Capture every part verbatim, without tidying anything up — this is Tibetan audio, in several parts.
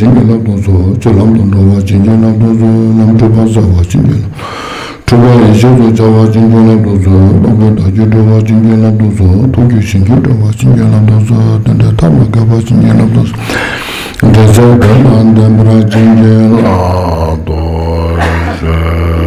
བྱིན་གྱིས་བརླབ་ཏུ་གསོལ། ཆོས་ལམ་དུ་འགྲོ་བ་བྱིན་གྱིས་བརླབ་ཏུ་གསོལ། ལམ་འཁྲུལ་པ་སེལ་བ་བྱིན་གྱིས་བརླབ། འཁྲུལ་པ་ཡེ་ཤེས་སུ་འཆར་བ་བྱིན་གྱིས་བརླབ་ཏུ་གསོལ། ལོག་པའི་དག་བཅུད་སྒྲོལ་བ་བྱིན་གྱིས་བརླབ་ཏུ་གསོལ། ཐུགས་རྒྱུད་བྱིན་གྱིས་སྒྲོལ་བ་བྱིན་གྱིས་བརླབ་ཏུ་གསོལ། རྟེན་འབྲེལ་ཐབས་ལ་མཁས་པ་བྱིན་གྱིས་བརླབ་ཏུ་གསོལ། འབྲེལ་ཚད་དོན་དང་ལྡན་པར་བྱིན་གྱིས་བརླབ་ཏུ་གསོལ།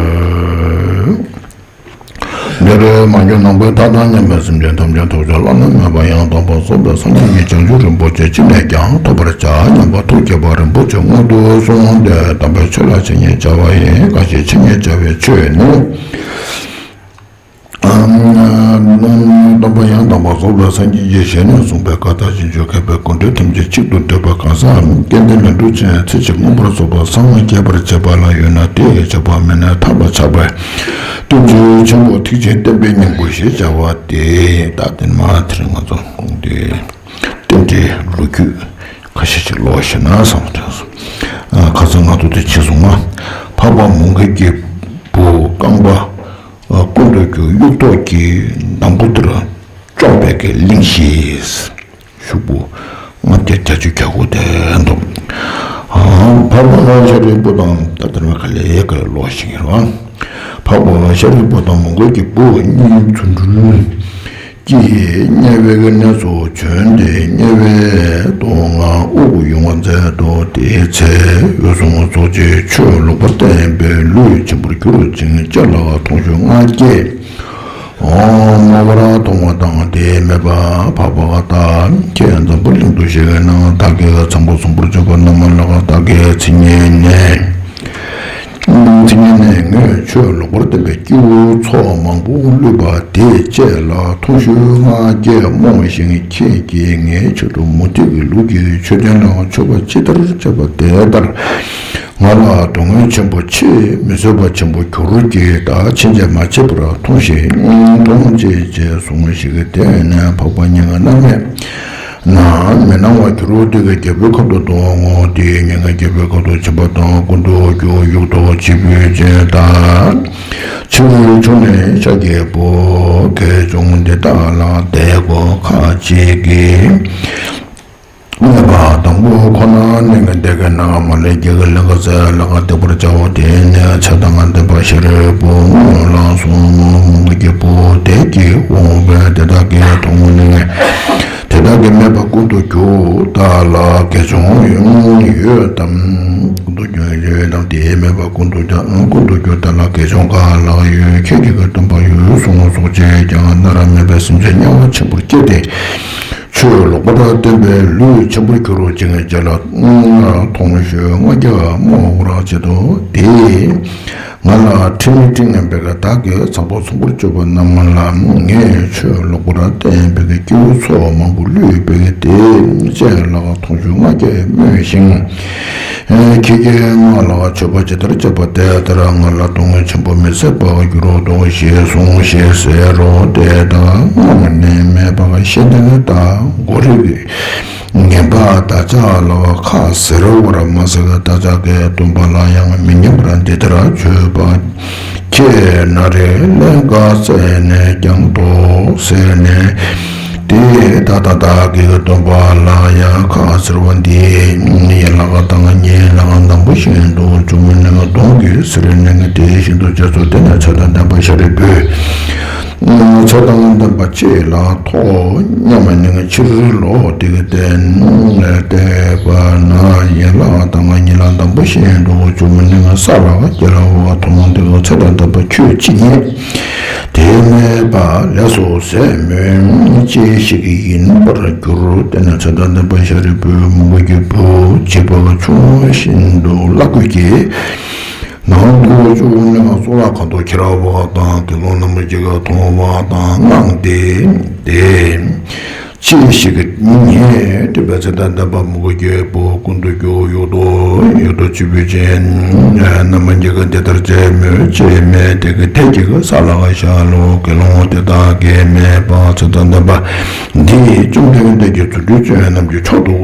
འདིར་མ་གྱུར་ནམ་མཁའི་མཐའ་དང་མཉམ་པའི་སེམས་ཅན་ཐམས་ཅད་ཐོབ་བྱ་བླ་ན་མེད་པ་ཡང་དག་པར་རྫོགས་པའི་སངས་རྒྱས་ཀྱི་བྱང་ཆུབ་རིན་པོ་ཆེ་ཅི་ནས་ཀྱང་ཐོབ་པར་བྱ་སྙམ་པ་ཐུགས་བསྐྱེད་པ་རིན་པོ་ཆེ་སྔོན་དུ་སོང་སྟེ་དམ་པའི་ཆོས་ལ་འཆད་ཉན་བྱ་བ་ཡིན། གང་ཞིག་འཆད་ཉན་བྱ་བའི་ཆོས་ནི། སྟོན་པ་ཡང་དག་པར་རྫོགས་པའི་སངས་རྒྱས་ཀྱི་ཞལ་ནས་གསུངས་པའི་བཀའ་དང་ཞིང་བཅུ་མཁས་པའི་སྐུ་མགྲོན་ཐམས་ཅད་གཅིག་ཏུ་བསྡུས་པ་གང་ཟག་སྐལ་ལྡན་ལས་འབྲས་ཅན་ཚེ་གཅིག་མངོན་པར་རྫོགས་པར་སངས་རྒྱས་པར་བྱེད་པ་ལ་ཡོད་ན་དེ་ཡི་བྱེད་པ་མེད་ན་ཐར་པར་བྱ་བའི་བསྟན་བཅོས་ཆེན་པོ་ཐེག་ཆེན་བསྟན་པའི་སྙིང་པོ་ཞེས་བྱ་བ་སྟེ། ད་དེ་མ་དེར་ང་ཚོ་འདི་རྟེན་འབྲེལ་ལོ་རྒྱུས་ཁ་ཤས་ཤིག་ཀློག་ཤེས་ན་བསམ་དྲན་སོང་། ཁ་སང་ང་ཚོ་དེ་བྱས་སོང་ང་། འཕགས་པ་མོའུ་འགལ་གྱི་བུ་རྐང་པ། ཀུན་ཏུ་རྒྱུ་དབྱུག་ཏོ་གིས་འདམ་བུ་དེར་བཅོམ་པའི་གི་གླེང་གཞི། ཤོག་བུ་ལྔ་བརྒྱ་བརྒྱད་ཅུ་གྱ་དགུ་དེ་འདུག་འཕགས་པ་ཤཱ་རིའི་བུ་དང་ད་ལྟ་ནས་ག་ལེ་ག་ལེ་ཀློག་ཤེས་ཀྱི་རེད་བ། འཕགས་པ་ཤཱ་རིའི་བུ་དང་མོའུ་འགལ་གྱི་བུ་གཉིས་རྫུ་འཕྲུལ་གྱིས་དམྱལ་བའི་གནས་སུ་བྱོན་ཏེ་དམྱལ་བའི་སྡུག་བསྔལ་དབུགས་དབྱུང་བ་མཛད་དོ། དེའི་ཚེ་འོད་སྲུང་ཚོགས་ཀྱིས་ཆོས་ལོག་པར་བསྟན་པས་ལུས་ཆེན་པོར་གྱུར་ཅིང་ལྕེ་ལ་ཐོང་གཤོལ་ལྔ་བརྒྱས་རྨོངས་པར་མཐོང་བ་དང་། དེས་སྨྲས་པ། འཕགས་པ་དག་ཁྱེད་འཛམ་བུ་གླིང་དུ་གཤེགས་ན་བདག་གིས་ཚངས་པ་གསུམ་པོར་གྱུར་པ་རྣམས་ལ་བདག་གི་མཚན་སྙན་གནས། མཚན་སྙན་གནས་ངས་ཆོས་ལོག་པར་བསྟན་པའི་སྐྱེ་བོའི་ཚོགས་མང་པོ་བསླུས་པ་དེ་ལྕེ་ལ་ཐོང་གཤོལ་ལྔ་བརྒྱས་རྨོངས་ཤིང་། ཁྱེད་ཀྱིས་ངའི་ཆེད་དུ་མུ་སྟེགས་ཀྱི་ལུགས་ཀྱི་ཆོས་སྟོན་ལ་མཆོད་པ་ཇི་ལྟར་བྱས་པ་དེ་ལྟར་ང་ལ་སྡུག་བསྔལ་ཆེན་པོ་ཆེས་མི་བཟོད་པ་ཆེན་པོ་གྱུར་གྱིས། ད་ཕྱིན་ཆད་མ་བྱེད་པར་ཐོངས་ཤིག་ཐོངས་ཤིག་ཅེས་གསུངས་ཤིང་། དེ་ནས་འཕགས་པ་མྱ་ངན་མནར་མེད་ན་མི་སྣང་བར་གྱུར། དེ་ཡི་རྒྱལ་པོའི་ཁབ་ཏུ་འདུག་ངོ་། དེ་ཡི་མྱ་ངན་རྒྱལ་པོའི་ཁབ་ཏུ་ཕྱིན་པ་དང་། ཀུན་ཏུ་རྒྱུ་དབྱུག་ཏོ་ཆེན་པོས་བཅོམ་དང་། ཕྱི་རོལ་ཕྱོགས་ནས་ཤཱཀྱའི་བུ་དགེ་སྦྱོང་འདི་དག་ལ་དེ་གོ་ཁ་ཅིག་གིས་སྨྲས་པ། དང་པོ་ཁོ་ན་གནས་ངན་འདས་ཀྱི་ནང་མ་ལུས་ཀྱི་ལས་ཀ་ཟད་ལ་ཀ་འདེབས་པར་བྱའོ། དེ་ནས་ཚེ་དང་ལྡན་པ་ཤཱ་རིའི་བུ་སྔོན་ལ་སོང་ངོ་། མོའུ་འགལ་གྱི་བུ་དེ་གིས་འོངས་པས་དེ་དག་གིས་མཐོང་ནས། དེ་དག་གིས་སྨྲས་པ། ཀུན་ཏུ་རྒྱུ་དག་ལ་དགེ་སྦྱོང་ཡོད་དམ། ཀུན་ཏུ་རྒྱུ་ཡོད་དམ། དེས་སྨྲས་པ། ཀུན་ཏུ་ཀུན་ཏུ་རྒྱུ་དག་ལ་དགེ་སྦྱོང་ག་ལ་ཡོད། ཁྱེད་ཀྱིས་ག་སྟོན་པ་འོད་སྲུང་སོགས་ཀྱིས་ཀྱང་མནར་མེད་པའི་སེམས་ཅན་དམྱལ་བ་ཆེན་པོར་སྐྱེས་ཏེ། ཆོས་ལོག་པར་བསྟན་པས་ལུས་ཆེན་པོར་གྱུར་ཅིང་ལྕེ་ལ་ཐོང་གཤོལ་ལྔ་བརྒྱ་རྨོངས་པར་བྱེད་དོ། དེས་ང་ལ་ཁྲིམས་མེད་ཁྲིམས་ངན་པའི་བདག་གིས་ཚངས་པ་གསུམ་པོར་གྱུར་པ་རྣམས་ལ་ངས་ཆོས་ལོག་པར་བསྟན་པའི་སྐྱེ་བོའི་ཚོགས་མང་པོ་བསླུས་པས་དེ་ལྕེ་ལ་ཐོང་གཤོལ་ལྔ་བརྒྱ་རྨོངས་ཤིང་། ཁྱེད་ཀྱིས་ང་ལ་མཆོད་པ་ཇི་ལྟར་བྱས་པ་དེ་ལྟར་ང་ལ་སྡུག་བསྔལ་ཆེན་པོ་མི་བཟད་པར་འགྱུར་ཏོ་ཞེས་གསུངས་ཞེས་ཟེར་རོ། དེ་དག་སྔོན་ནས་སྨྲས་པ། ཤེས་ལྡན་དག་མགོ་རིག་ངན་པ་དག་ཅག་ལ་ཁ་ཟེར་བར་མ་ཟད། བདག་ཅག་གི་སྟོན་པ་ལ་ཡང་མི་སྙན་པར་འདི་ལྟར་བརྗོད་པ། ཁྱེད་ན་རེ་ཀླན་ཀ་བཙལ་ནས་ཀྱང་འདུག་ཟེར་ནས། དེ་ད་ལྟ་བདག་གི་སྟོན་པ་ལ་ཡང་ཁ་ཟེར་བ་འདི་ཡན་ལག་དང་ཉིང་ལག་དང་འདམ་བུ་བཞིན་དུ་བྱུང་མི་ནུས། གདོང་གི་ཟེར་ནས་དེ་བཞིན་དུ་རྗེས་སུ་དེ་ནས་ཚེ་དང་ལྡན་པ་ཤཱ་རིའི་བུས། ཚེ་དང་ལྡན་པ་ཅིག་ལ་ཐོགས་སྙམ་ནས་ཕྱིར་ལོག་སྟེ་གི་བལྟས་པ་ན། ཡན་ལག་དང་ཉིང་ལག་འདམ་བུ་བཞིན་དུ་བྱུང་མི་ནུས། ས་ལ་བསྐྱལ་བ་མཐོང་སྟེ། ཚེ་དང་ལྡན་པ་ཁྱོད་ཅི་ཉེས། དེས་སྨྲས་པ། ལགས་སོ་ཟེར་མོད། ཅི་ཞིག་ཡིན་པར་གྱུར། དེ་ནས་ཚེ་དང་ལྡན་པ་ཤཱ་རིའི་བུས་མོའུ་འགལ་གྱི་བུ་བྱིས་པ་ཆུང་བ་བཞིན་དུ་བླ་གོས་ཀྱི་ནང་དུ་བཅུག་ནས་གཙུག་ལག་ཁང་དུ་ཁྱེར་བ་དང་། དགེ་སློང་རྣམས་ཀྱིས་མཐོང་བ་དང་དངངས་ཏེ། དེ་ཅི་ཞིག་ཉེས། དེ་བས་ཚེ་དང་ལྡན་པ་མོའུ་འགལ་གྱི་བུ་ཀུན་ཏུ་རྒྱུ་དབྱུག་ཏོ་དབྱུག་ཏོ་ཆེན་པོས་བཅོམ་ནས། རྣམ་མང་གིས་འདི་ལྟར་བྱས་མོད་ཅེས་སྨྲས་ཏེ། དེ་གིས་ས་ལ་བཞག་ལོ། དགེ་སློང་དེ་དག་གིས་སྨྲས་པ། ཚེ་དང་ལྡན་པ་འདིས་བཅོམ་ལྡན་འདས་ཀྱི་རྫུ་འཕྲུལ་ཅན་རྣམས་ཀྱི་མཆོག་ཏུ་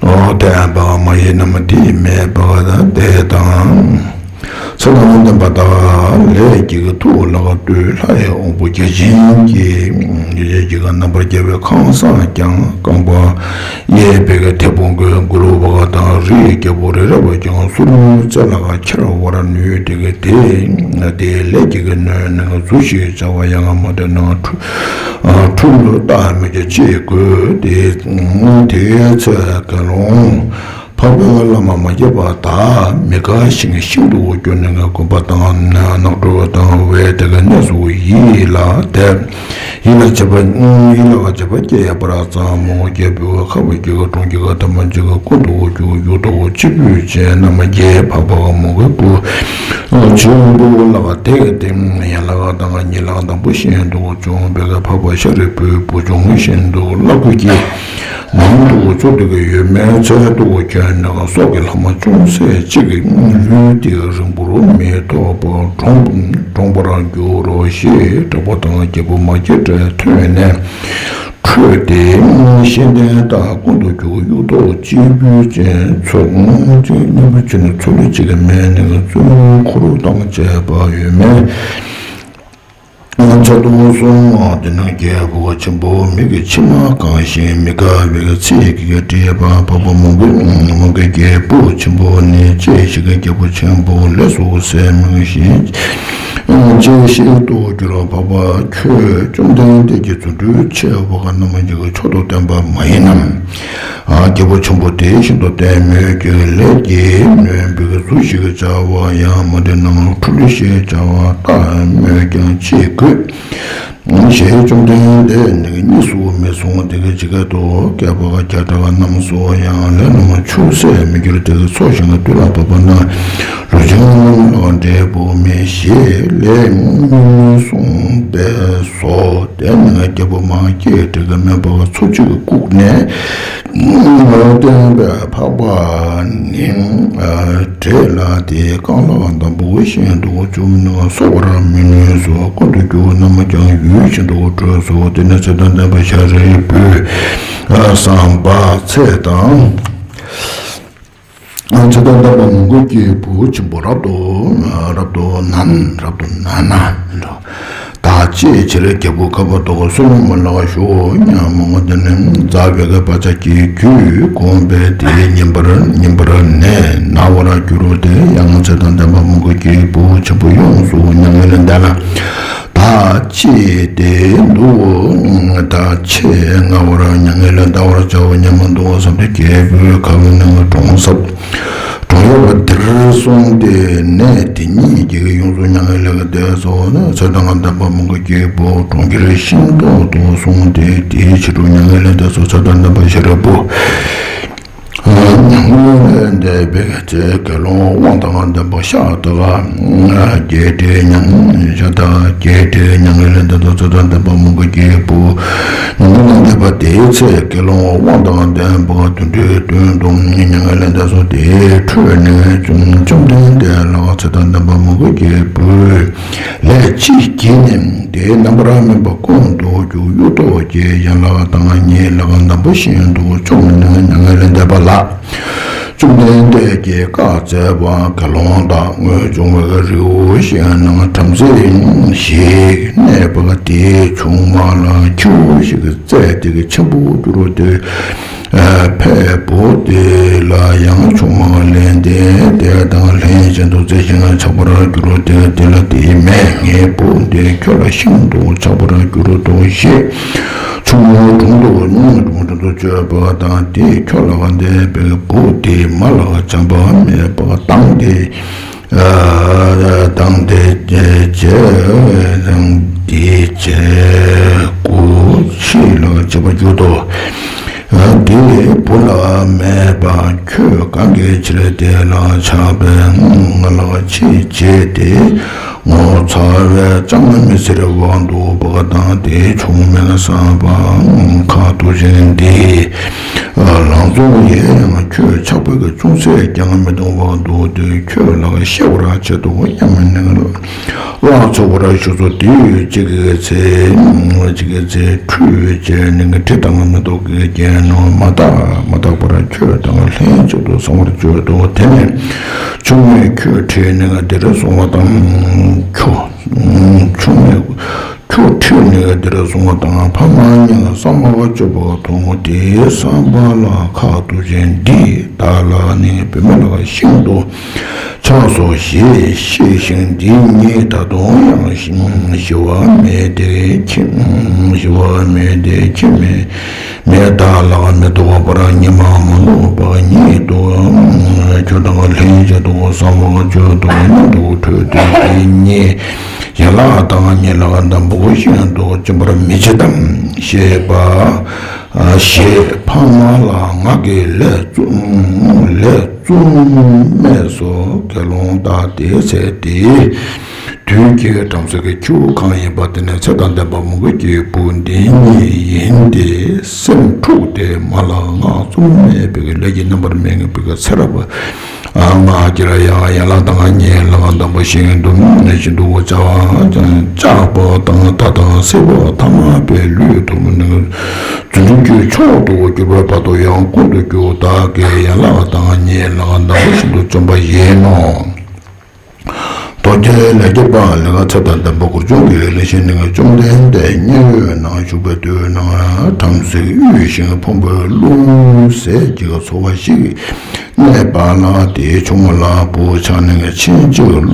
བསྟན་པ་མ་ཡིན་ནམ། དེས་སྨྲས་པ། དེ་དང་། ཚེ་དང་ལྡན་པ་དག་ལས་ཀྱི་ཐུགས་ལ་ལྟོས། ལྷའི་དབང་པོ་བརྒྱ་བྱིན་གྱིས་ ཡས་ཀྱི་ག་རྣམ་པར་རྒྱལ་བའི་ཁང་བཟང་ཀྱང་རྐང་པ་གཡས་པའི་ག་མཐེ་བོང་གི་མགུལ་བ་དང་རིའི་རྒྱལ་པོ་རེ་རེ་བ་ཀྱང་སུ་ལུ་རྩེ་ལ་ག་ཁྱེར་བར་ནུས་ཏེ་གི་དེ་དེའི་ལས་ཀྱི་ག་ནོན་ནི་ག་མཛུ་ཞིག་བྱ་བ་ཡང་མ་དེ་ནང་ཁྲུ་ཁྲུ་ལུ་རྟགས་མི་བྱ་ཅེས་དགོས་ཏེ། དེའི་ཚེ་དགེ་སློང་འཕགས་པའི་བླ་མ་མ་སྐྱེས་པ་དག་མི་དགའ་ཞིང་ཤིན་ཏུ་གྱུར་ནས་དགོན་པ་དང་ནགས་ཁྲོད་དང་བའི་དེ་ག་གནས་སུ་ཡིད་ལ་དད། ཡིད་ལ་བྱེད་པ་ཡིད་ལ་བྱེད་པ་སྐྱེས་པར་བསམ་མོ། རྒྱལ་པོའི་ཁབ་ཀྱི་གྲོང་ཁྱེར་ག་ཐ་མ་གཅིག་ག་ཀུན་ཏུ་འགྱུར་ཡུལ་དུ་སྤྱི་ཕུད་ཅན་རྣམས་ཀྱིས་འཕགས་པ་མོའུ་འགལ་བུ་ཆེན་པོ་ལ་དད་དེ་ཡན་ལག་དང་ཉིང་ལག་དང་པོ་བཞིན་དུ་བྱུང་བའི་འཕགས་པ་ཤཱ་རིའི་བུའི་བུ་ཆུང་ངུ་བཞིན་དུ་བླ་གོས་ཀྱི་ནང་དུ་བཙུགས་ཏེ་ཡོད་མེད་ཚལ་དུ་བྱོན་ནས་སོགས་ཀྱི་ལྷག་མ་ཅུང་ཟད་ཅིག་ལུས་འདི་རིང་པོར་མི་ཐོགས་པར་གྲོངས་གྲོངས་པར་འགྱུར་རོ་ཞེས་གྲགས་པ་དང་རྒྱལ་པོ་མ་སྐྱེས་དགྲ་ཐོས་ནས་ཁྲོས་ཏེ་ཤེས་ལྡན་དག་ཀུན་ཏུ་རྒྱུ་གཡུ་ཐོག་གཅིག་པུས་ཅན་ཚོགས་སྙིང་པོ་ཆེ་ནི་ཚོགས་ལུས་གཅིག་གི་མེད་ནས་བཙུན་འཁོར་དང་བཅས་པ་ཡོད་མེད། ཚ་གདུང་གསུམ་དེ་ནང་རྒྱལ་པོ་ཆེན་པོ་མིག་གི་མཆི་མ་གང་ཞིང་མི་དགའ་བའི་ཚིག་གིས་བྲིས་པ་འཕགས་པ་མོའུ་འགལ་གྱི་རྒྱལ་པོ་ཆེན་པོ་ནི་ཅི་ཞིག་རྒྱལ་པོ་ཆེན་པོ་ལས་སུ་ཟད་མི་ཤེས། ཅི་ཞིག་ཏུ་གྱུར་འཕགས་པ་ཁྱོད་བཅོམ་ལྡན་འདས་ཀྱི་རྫུ་འཕྲུལ་ཆེ་བ་རྣམས་ཀྱི་མཆོག་ཏུ་བསྟན་པ་མ་ཡིན་ནམ། རྒྱལ་པོ་ཆེན་པོ་དེ་བཞིན་དུ་བསྟན་མོད་ཀྱི་ལས་ཀྱིས་ནོན་པའི་གཟུགས་ཤིག་བྱ་བ་ཡང་མ་འདྲེ་ནང་ཁྲུ་ལུ་ཞེས་བྱ་བ་ལྟ་སྨོས་ཀྱང་ཅི་དགོས། ཞེས་བཅོམ་ལྡན་འདས་ནི་གཉིས་སུ་མི་གསུང་དེ་ག་ཇི་སྐད་དུ་བསྐལ་པ་བརྒྱ་ཕྲག་རྣམས་སུ་ཡང་ལས་རྣམས་ཆུད་ཟད་མི་འགྱུར་དེ་ག་འཚོ་ཞིང་དུས་ལ་བབ་པ་ན་ལུས་ཅན་རྣམས་ལ་འབྲས་བུ་མེད་ཞེས་ལས་ཉུང་ཉུང་གསུངས་པས་སོ། དེ་ནི་རྒྱལ་པོ་མ་སྐྱེས་དགྲ་གི་སྨན་པ་འཚོ་བཅུད་བཀུག་ནས་བསྟན་པའི་འཕགས་པ་ནི་བྲེ་ལ་དེའི་རྐང་ལག་འདམ་བུ་བཞིན་དུ་བཅུག་ནས་གསོ་བར་མི་ནུས་སོ། ཀུན་ཏུ་རྒྱུ་རྣམས་ཀྱང་ཡུལ་བཞིན་དུ་བྲོས་སོ། དེ་ནས་ཚེ་དང་ལྡན་པ་ཤཱ་རིའི་བུས་བསམ་པ་ཚེ་དང་ཚེ་དང་ལྡན་པ་མོའུ་འགལ་གྱི་བུ་ཆེན་པོ་རབ་ཏུ་རབ་ཏུ་ན་རབ་ཏུ་ན་ན་འགྲོ། ད་ཅིའི་ཕྱིར་རྒྱལ་པོ་ཁ་བ་དོག་གི་བསོད་ནམས་ལ་ཞུགས་སྙམ་མོ། དེ་ནས་ཛ་བྷཱ་ག་པ་ཙ་གི་རྒྱུད་བསྒོམས་པས་དེ་ཉིན་པར་ཉིན་པར་ནད་ན་བར་གྱུར་ཏེ་ཡང་ཚེ་དང་ལྡན་པ་མོའུ་འགལ་གྱི་བུ་ཆེན་པོ་ཡོངས་སུ་མྱ་ངན་ལས་འདས་ལ། ད་ཅི་སྟེ་འདུག་ད་ཆེས་སྔ་བར་མྱ་ངན་ལས་འདའ་བར་བྱའོ་སྙམ་མོ་འདུག་བསམ་སྟེ་རྒྱལ་པོའི་ཁབ་ནས་གྲོང་གསེབ་གྲོང་ཡོད་པ་དེར་སོང་སྟེ་ནད་དེ་ཉིད་ཀྱིས་ཡོངས་སུ་མྱ་ངན་ལས་འདས་སོ། ཚེ་དང་ལྡན་པ་མོའུ་འགལ་གྱི་བུ་གྲོང་ཁྱེར་ཤིང་ཏོག་ཏུ་སོང་སྟེ་དེའི་ཕྱི་དྲོ་མྱ་ངན་ལས་འདས་སོ། ཚེ་དང་ལྡན་པ་ཤཱ་རིའི་བུ་མྱ་ངན་ལས་འདས་པའི་ཚེ་དགེ་སློང་དབང་དང་ལྡན་པ་ཤ་སྟག་བརྒྱད་ཁྲི་མྱ་ཤ་སྟག་བརྒྱད་ཁྲི་མྱ་ངན་ལས་འདས་སོ། ཚེ་དང་ལྡན་པ་མོའུ་འགལ་གྱི་བུ་མྱ་ངན་ལས་འདས་པ་དེའི་ཚེ་དགེ་སློང་དབང་དང་ལྡན་པ་བདུན་ཁྲི་བདུན་དུ་མྱ་ངན་ལས་འདས་སོ། དེའི་ཁྲོད་ནས་བཅོམ་ལྡན་འདས་ལ་ཚེ་དང་ལྡན་པ་མོའུ་འགལ་གྱི་བུ་ལས་ཅི་བགྱིས་ནས་དེའི་རྣམ་པར་སྨིན་པ་ཀུན་ཏུ་རྒྱུ་གཡུ་ཐོག་གི་ཡན་ལག་དང་ཉིང་ལག་འདམ་བུ་བཞིན་དུ་བཅོམ་ནས་མྱ་ངན་ལས་འདས་པ་ལ། བཅོམ་ལྡན་འདས་ཀྱིས་བཀའ་སྩལ་པ། དགེ་སློང་དག་སྔོན་བྱུང་བའི་རི་བོ་ཞིག་ན་བྲམ་ཟེ་ཞིག་གནས་པ་དེའི་ཆུང་མ་ལ་ཁྱེའུ་ཞིག་བཙས་ཏེ་ཆེན་པོར་གྱུར་ཏེ། ཕས་བུ་དེ་ལ་ཡང་ཆུང་མ་ལེན་ཏེ་དེ་དང་ལྷན་ཅིག་ཏུ་རྩེ་ཞིང་ཆགས་པར་གྱུར་ཏེ། དེ་ལ་དེའི་མས་ངའི་བུ་འདི་ཁྱོད་ལ་ཤིན་ཏུ་ཆགས་པར་གྱུར་ཏོ་ཞེས། ཆུང་མའི་དྲུང་དུ་ཆུང་མའི་དྲུང་དུ་བཅོས་པ་དང་། དེས་ཁྱོད་ལ་འདས་པའི་བུ་དེ་མ་ལ་བྱམས་པ་མེད་པ་དང་། དེ་དང་དེ་རྗེས་དེའི་རྗེས་སྐུ་ཕྱི་ལ་བྱེད་པར་གྱུར་ཏོ། དེ་བུ་ལ་སྨྲས་པ། ཁྱོད་གང་གི་ཕྱིར་དེ་ལ་ཆགས་པས། ང་ལ་ཅི་བྱེད་དེ། ངོ་ཚ་བས་ཅང་མི་ཟེར་བར་འདུག་པ་དང་། དེའི་ཆུང་མས་བསམ་པ། ཁ་ཐུག་ཅན་འདི་ལང་ཚོ་ཡིན་ཡང་ཁྱོད་ཆགས་པའི་ཅུང་ཟད་ཀྱང་མི་གཏོང་བར་འདུག་སྟེ། ཁྱོད་ལ་ཤེས་པར་བྱེད་དོ་སྙམ་ནས་བླང་ཆོག་པར་ཞུས་སོ། དེ་ཡང་གཅིག་གི་ཚེ་གཅིག་གི་ཚེ་ཁྲུས་བྱས་ནས་དྲི་དང་མེ་ཏོག་གི་རྒྱན་རྣམས་མ་དག་མ་དག་པར་ཁྱོད་དང་ལྷན་ཅིག་ཏུ་བསྲང་བར་བྱོས་ཏོ། དེ་ནས་ཆུང་མས་ཁྱོད་ཁྲིད་ནས་དེར་སོང་བ་དང་། ཁྱོད་ཆུང་མས་ཁྱོད་ཁྲིད་ནས་ འདིར་གསུངས་པ་དང་། ཕ་མ་གཉིས་ལ་བསམ་པ་བཅོས་པ་མཐོང་། དེའི་བསམ་པ་ལ་ཁ་དུག་ཅན་འདི་དག་ལ་ནི་བུད་མེད་ལ་ཤིན་ཏུ་ཆགས་སོ་ཞེས་ཤེས་ཤིང་། འདི་ཉིད་ད་དུང་ཡང་ཞི་བ་མེད་དེ་ཁྱིམ་ཞི་བ་མེད་དེ་ཁྱིམ་མེད་མེད་དག་ལ་མི་ལྡོག་པར་ཉི་མ་མ་ལོག་པ་ཉིད་དུ་ཁྱོད་དང་ལྷན་ཅིག་ཏུ་བསམ་པ་བཅོས་ཏེ་མཉམ་དུ་འཕྲོད་དེ། དེ་ཉིད་ཡན་ལག་བདག་ཉིད་ལ་འདམ་བུ་བཞིན་དུ་སྦྱིན་པར་མི་བྱེད་དམ་ཞེས་པ། ཞེས་ཕ་མ་ལ་ངག་གི་ལས་བཙུན་ལས་བཙུན་སྨྲས་སོ། དགེ་སློང་དག་དེའི་ཚེ་དེའི་དུས་ཀྱི་བྲམ་ཟེ་གི་ཁྱེའུ་གང་ཡིན་པ་དེ་ནི་ཚེ་དང་ལྡན་པ་མོའུ་འགལ་གྱི་བུ་འདི་ཉིད་ཡིན་ཏེ། སེམས་འཁྲུགས་ཏེ་མ་ལ་སྔགས་བཙུན་སྨྲས་པའི་ལས་ཀྱི་རྣམ་པར་སྨིན་པའི་ཚེ་རབས་ང་ཁྱེད་ཡང་ཡན་ལག་བདག་ཉིད་ལ་འདམ་བུ་བཞིན་དུ་ཤིན་ཏུ་བྱ་བ་ལྕགས་པོ་དང་རྟ་དང་སེར་པོ་ཐ་མལ་པའི་ལུས་ཐོབ་ནས་རྫུ་འཕྲུལ་གྱི་མཆོག་ཏུ་གྱུར་པའི་བར་དུ་ཡང་ཀུན་ཏུ་རྒྱུ་བདག་གི་ཡན་ལག་བདག་ཉིད་ལ་འདམ་བུ་བཞིན་དུ་བཅོམ་པ་ཡིན་ནོ། མདོ་སྡེ་ལས་ཀྱི་པ་ལས་ཀ་ཚེ་དང་ལྡན་པ་གུར་ཆུང་གི་ལས་བཞིན་ནི་བཅོམ་ལྡན་འདས་མཉན་ཡོད་ན་བཞུགས་པའི་དུས་ན་བྲམ་ཟེ་དབུལ་ཞིང་ཕོངས་པའི་ཀླུ་ཟས་ཀྱི་འཚོ་བ་ཞིག་གནས་པ་ལ། དེའི་ཆུང་མ་ལ་བུ་ཆགས་ནས་ཕྱིན་ཅི་ལོག་